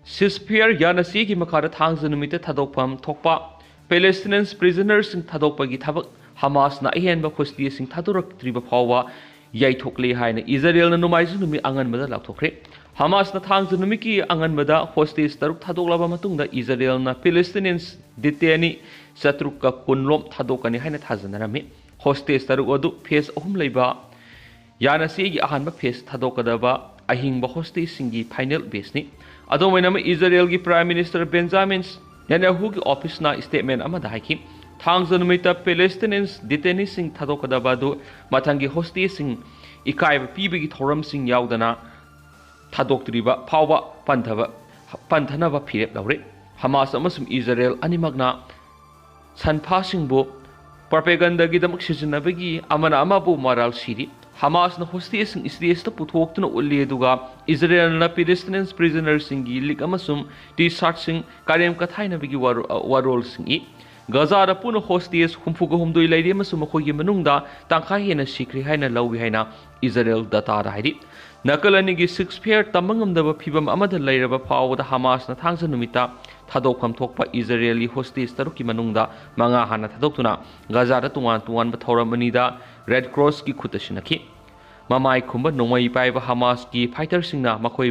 ꯁꯤꯁꯐꯤꯌꯔ ꯌꯥꯅꯁꯤꯒꯤ ꯃꯈꯥꯗ ꯊꯥꯡꯖ ꯅꯨꯃꯤꯠꯇ ꯊꯥꯗꯣꯛꯐꯝ ꯊꯣꯛꯄ ꯄꯦꯂꯦꯁꯇꯤꯅꯤꯌꯟꯁ ꯄ꯭ꯔꯤꯖꯅꯔꯁꯤꯡ ꯊꯥꯗꯣꯛꯄꯒꯤ ꯊꯕꯛ ꯍꯃꯥꯁꯅ ꯑꯍꯦꯟꯕ ꯍꯣꯁꯇꯦꯖꯁꯤꯡ ꯊꯥꯗꯣꯔꯛꯇ꯭ꯔꯤꯕ ꯐꯥꯎꯕ ꯌꯩꯊꯣꯛꯂꯦ ꯍꯥꯏꯅ ꯏꯖꯔꯦꯜꯅ ꯅꯣꯡꯃꯥꯏꯖꯤꯡ ꯅꯨꯃꯤꯠ ꯑꯉꯟꯕꯗ ꯂꯥꯎꯊꯣꯛꯈ꯭ꯔꯦ꯫ ꯍꯃꯥꯁꯅ ꯊꯥꯡꯖ ꯅꯨꯃꯤꯠꯀꯤ ꯑꯉꯟꯕꯗ ꯍꯣꯁꯇꯦꯖ ꯇꯔꯨꯛ ꯊꯥꯗꯣꯛꯂꯕ ꯃꯇꯨꯡꯗ ꯏꯖꯔꯦꯜꯅ ꯄꯦꯂꯦꯁꯇꯤꯅꯤꯌꯟꯁ ꯗꯤꯇꯦꯅꯤ ꯆꯥꯇ꯭ꯔꯨꯛꯀ ꯀꯨꯟ ꯂꯣꯝ ꯊꯥꯗꯣꯛꯀꯅꯤ ꯍꯥꯏꯅ ꯊꯥꯖꯅꯔꯝꯃꯤ꯫ ꯍꯣꯁꯇꯦꯖ ꯇꯔꯨꯛ ꯑꯗꯨ ꯐꯦꯖ ꯑꯍꯨꯝ ꯂꯩꯕ ꯌꯥꯅꯁꯤꯒꯤ ꯑꯍꯥꯟꯕ ꯐꯦꯖ ꯊꯥꯗꯣꯛꯀꯗꯕ ꯑꯍꯤꯡꯕ ꯍꯣꯁꯇꯦꯖꯁꯤꯡꯒꯤ ꯐꯥꯏꯅꯦꯜ ꯕꯦꯆꯅꯤ꯫ ꯑꯗꯨꯝ ꯑꯣꯏꯅꯃꯛ ꯏꯖꯔꯦꯜꯒꯤ ꯄ꯭ꯔꯥꯏꯝ ꯃꯤꯅꯤꯁꯇꯔ ꯕꯦꯟꯖꯥꯃꯤꯟ ꯅꯦꯇꯟꯌꯥꯍꯨꯒꯤ ꯑꯣꯐꯤꯁꯅ ꯁ꯭ꯇꯦꯠꯃꯦꯟ ꯑꯃꯗ ꯍꯥꯏꯈꯤ, ꯊꯥꯡꯖ ꯅꯨꯃꯤꯠꯇ ꯄꯦꯂꯦꯁꯇꯤꯅꯤꯌꯟꯁ ꯗꯤꯇꯦꯅꯤꯁꯤꯡ ꯊꯥꯗꯣꯛꯀꯗꯕ ꯑꯗꯨ ꯃꯊꯪꯒꯤ ꯍꯣꯁꯇꯦꯖꯁꯤꯡ ꯏꯀꯥꯏꯕ ꯄꯤꯕꯒꯤ ꯊꯧꯔꯝꯁꯤꯡ ꯌꯥꯎꯗꯅ ꯊꯥꯗꯣꯛꯇ꯭ꯔꯤꯕ ꯐꯥꯎꯕ ꯄꯟꯊꯕ- ꯄꯟꯊꯅꯕ ꯐꯤꯔꯦꯞ ꯂꯧꯔꯦ꯫ ꯍꯃꯥꯁ ꯑꯃꯁꯨꯡ ꯏꯖꯔꯦꯜ ꯑꯅꯤꯃꯛꯅ ꯁꯟꯐꯥꯁꯤꯡꯕꯨ ꯄ꯭ꯔꯣꯄꯦꯒꯟꯗꯒꯤꯗꯃꯛ ꯁꯤꯖꯤꯟꯅꯕꯒꯤ ꯑꯃꯅ ꯑꯃꯕꯨ ꯃꯔꯥꯜ ꯁꯤꯔꯤ꯫ ꯍꯃꯥꯁꯅ ꯍꯣꯁꯇꯦꯖꯁꯤꯡ ꯁ꯭ꯇꯦꯖꯇ ꯄꯨꯊꯣꯛꯇꯨꯅ ꯎꯠꯂꯤ, ꯑꯗꯨꯒ ꯏꯖꯔꯦꯜꯅ ꯄꯦꯂꯦꯁꯇꯤꯅꯤꯌꯟꯁ ꯄ꯭ꯔꯤꯖꯅꯔꯁꯤꯡꯒꯤ ꯂꯤꯛ ꯑꯃꯁꯨꯡ ꯇꯤ ꯁꯥꯔꯠꯁꯤꯡ ꯀꯔꯦꯝ ꯀꯊꯥꯏꯅꯕꯒꯤ ꯋꯥꯔꯣ- ꯋꯥꯔꯣꯜꯁꯤꯡ ꯏ꯫ ꯒꯖꯥꯗ ꯄꯨꯟꯅ ꯍꯣꯁꯇꯦꯖ ꯍꯨꯝꯐꯨꯒ ꯍꯨꯝꯗꯣꯏ ꯂꯩꯔꯤ ꯑꯃꯁꯨꯡ ꯃꯈꯣꯏꯒꯤ ꯃꯅꯨꯡꯗ ꯇꯪꯈꯥꯏ ꯍꯦꯟꯅ ꯁꯤꯈ꯭ꯔꯦ ꯍꯥꯏꯅ ꯂꯧꯏ ꯍꯥꯏꯅ ꯏꯖꯔꯦꯜ ꯗꯇꯥꯗ ꯍꯥꯏꯔꯤ꯫ ꯅꯥꯀꯜ ꯑꯅꯤꯒꯤ ꯁꯤꯖꯐꯌꯔ ꯇꯝꯕ ꯉꯝꯗꯕ ꯐꯤꯚꯝ ꯑꯃꯗ ꯂꯩꯔꯕ ꯐꯥꯎꯕꯗ ꯍꯃꯥꯁꯅ ꯊꯥꯡꯖ ꯅꯨꯃꯤꯠꯇ ꯊꯥꯗꯣꯛꯐꯝ ꯊꯣꯛꯄ ꯏꯖꯔꯦꯜꯒꯤ ꯍꯣꯁꯇꯦꯖ ꯇꯔꯨꯛꯀꯤ ꯃꯅꯨꯡꯗ ꯃꯉꯥ ꯍꯥꯟꯅ ꯊꯥꯗꯣꯛꯇꯨꯅ ꯒꯖꯥꯗ ꯇꯣꯉꯥꯟ ꯇꯣꯉꯥꯟꯕ ꯊꯧꯔꯝ ꯑꯅꯤꯗ ꯔꯦꯗ ꯀ꯭ꯔꯣꯁꯀꯤ ꯈꯨꯠꯇ ꯁꯤꯟꯅꯈꯤ꯫ ꯃꯃꯥꯏ ꯈꯨꯝꯕ ꯅꯣꯡꯃꯩ ꯄꯥꯏꯕ ꯍꯃꯥꯁꯀꯤ ꯐꯥꯏꯇꯔꯁꯤꯡꯅ ꯃꯈꯣꯏ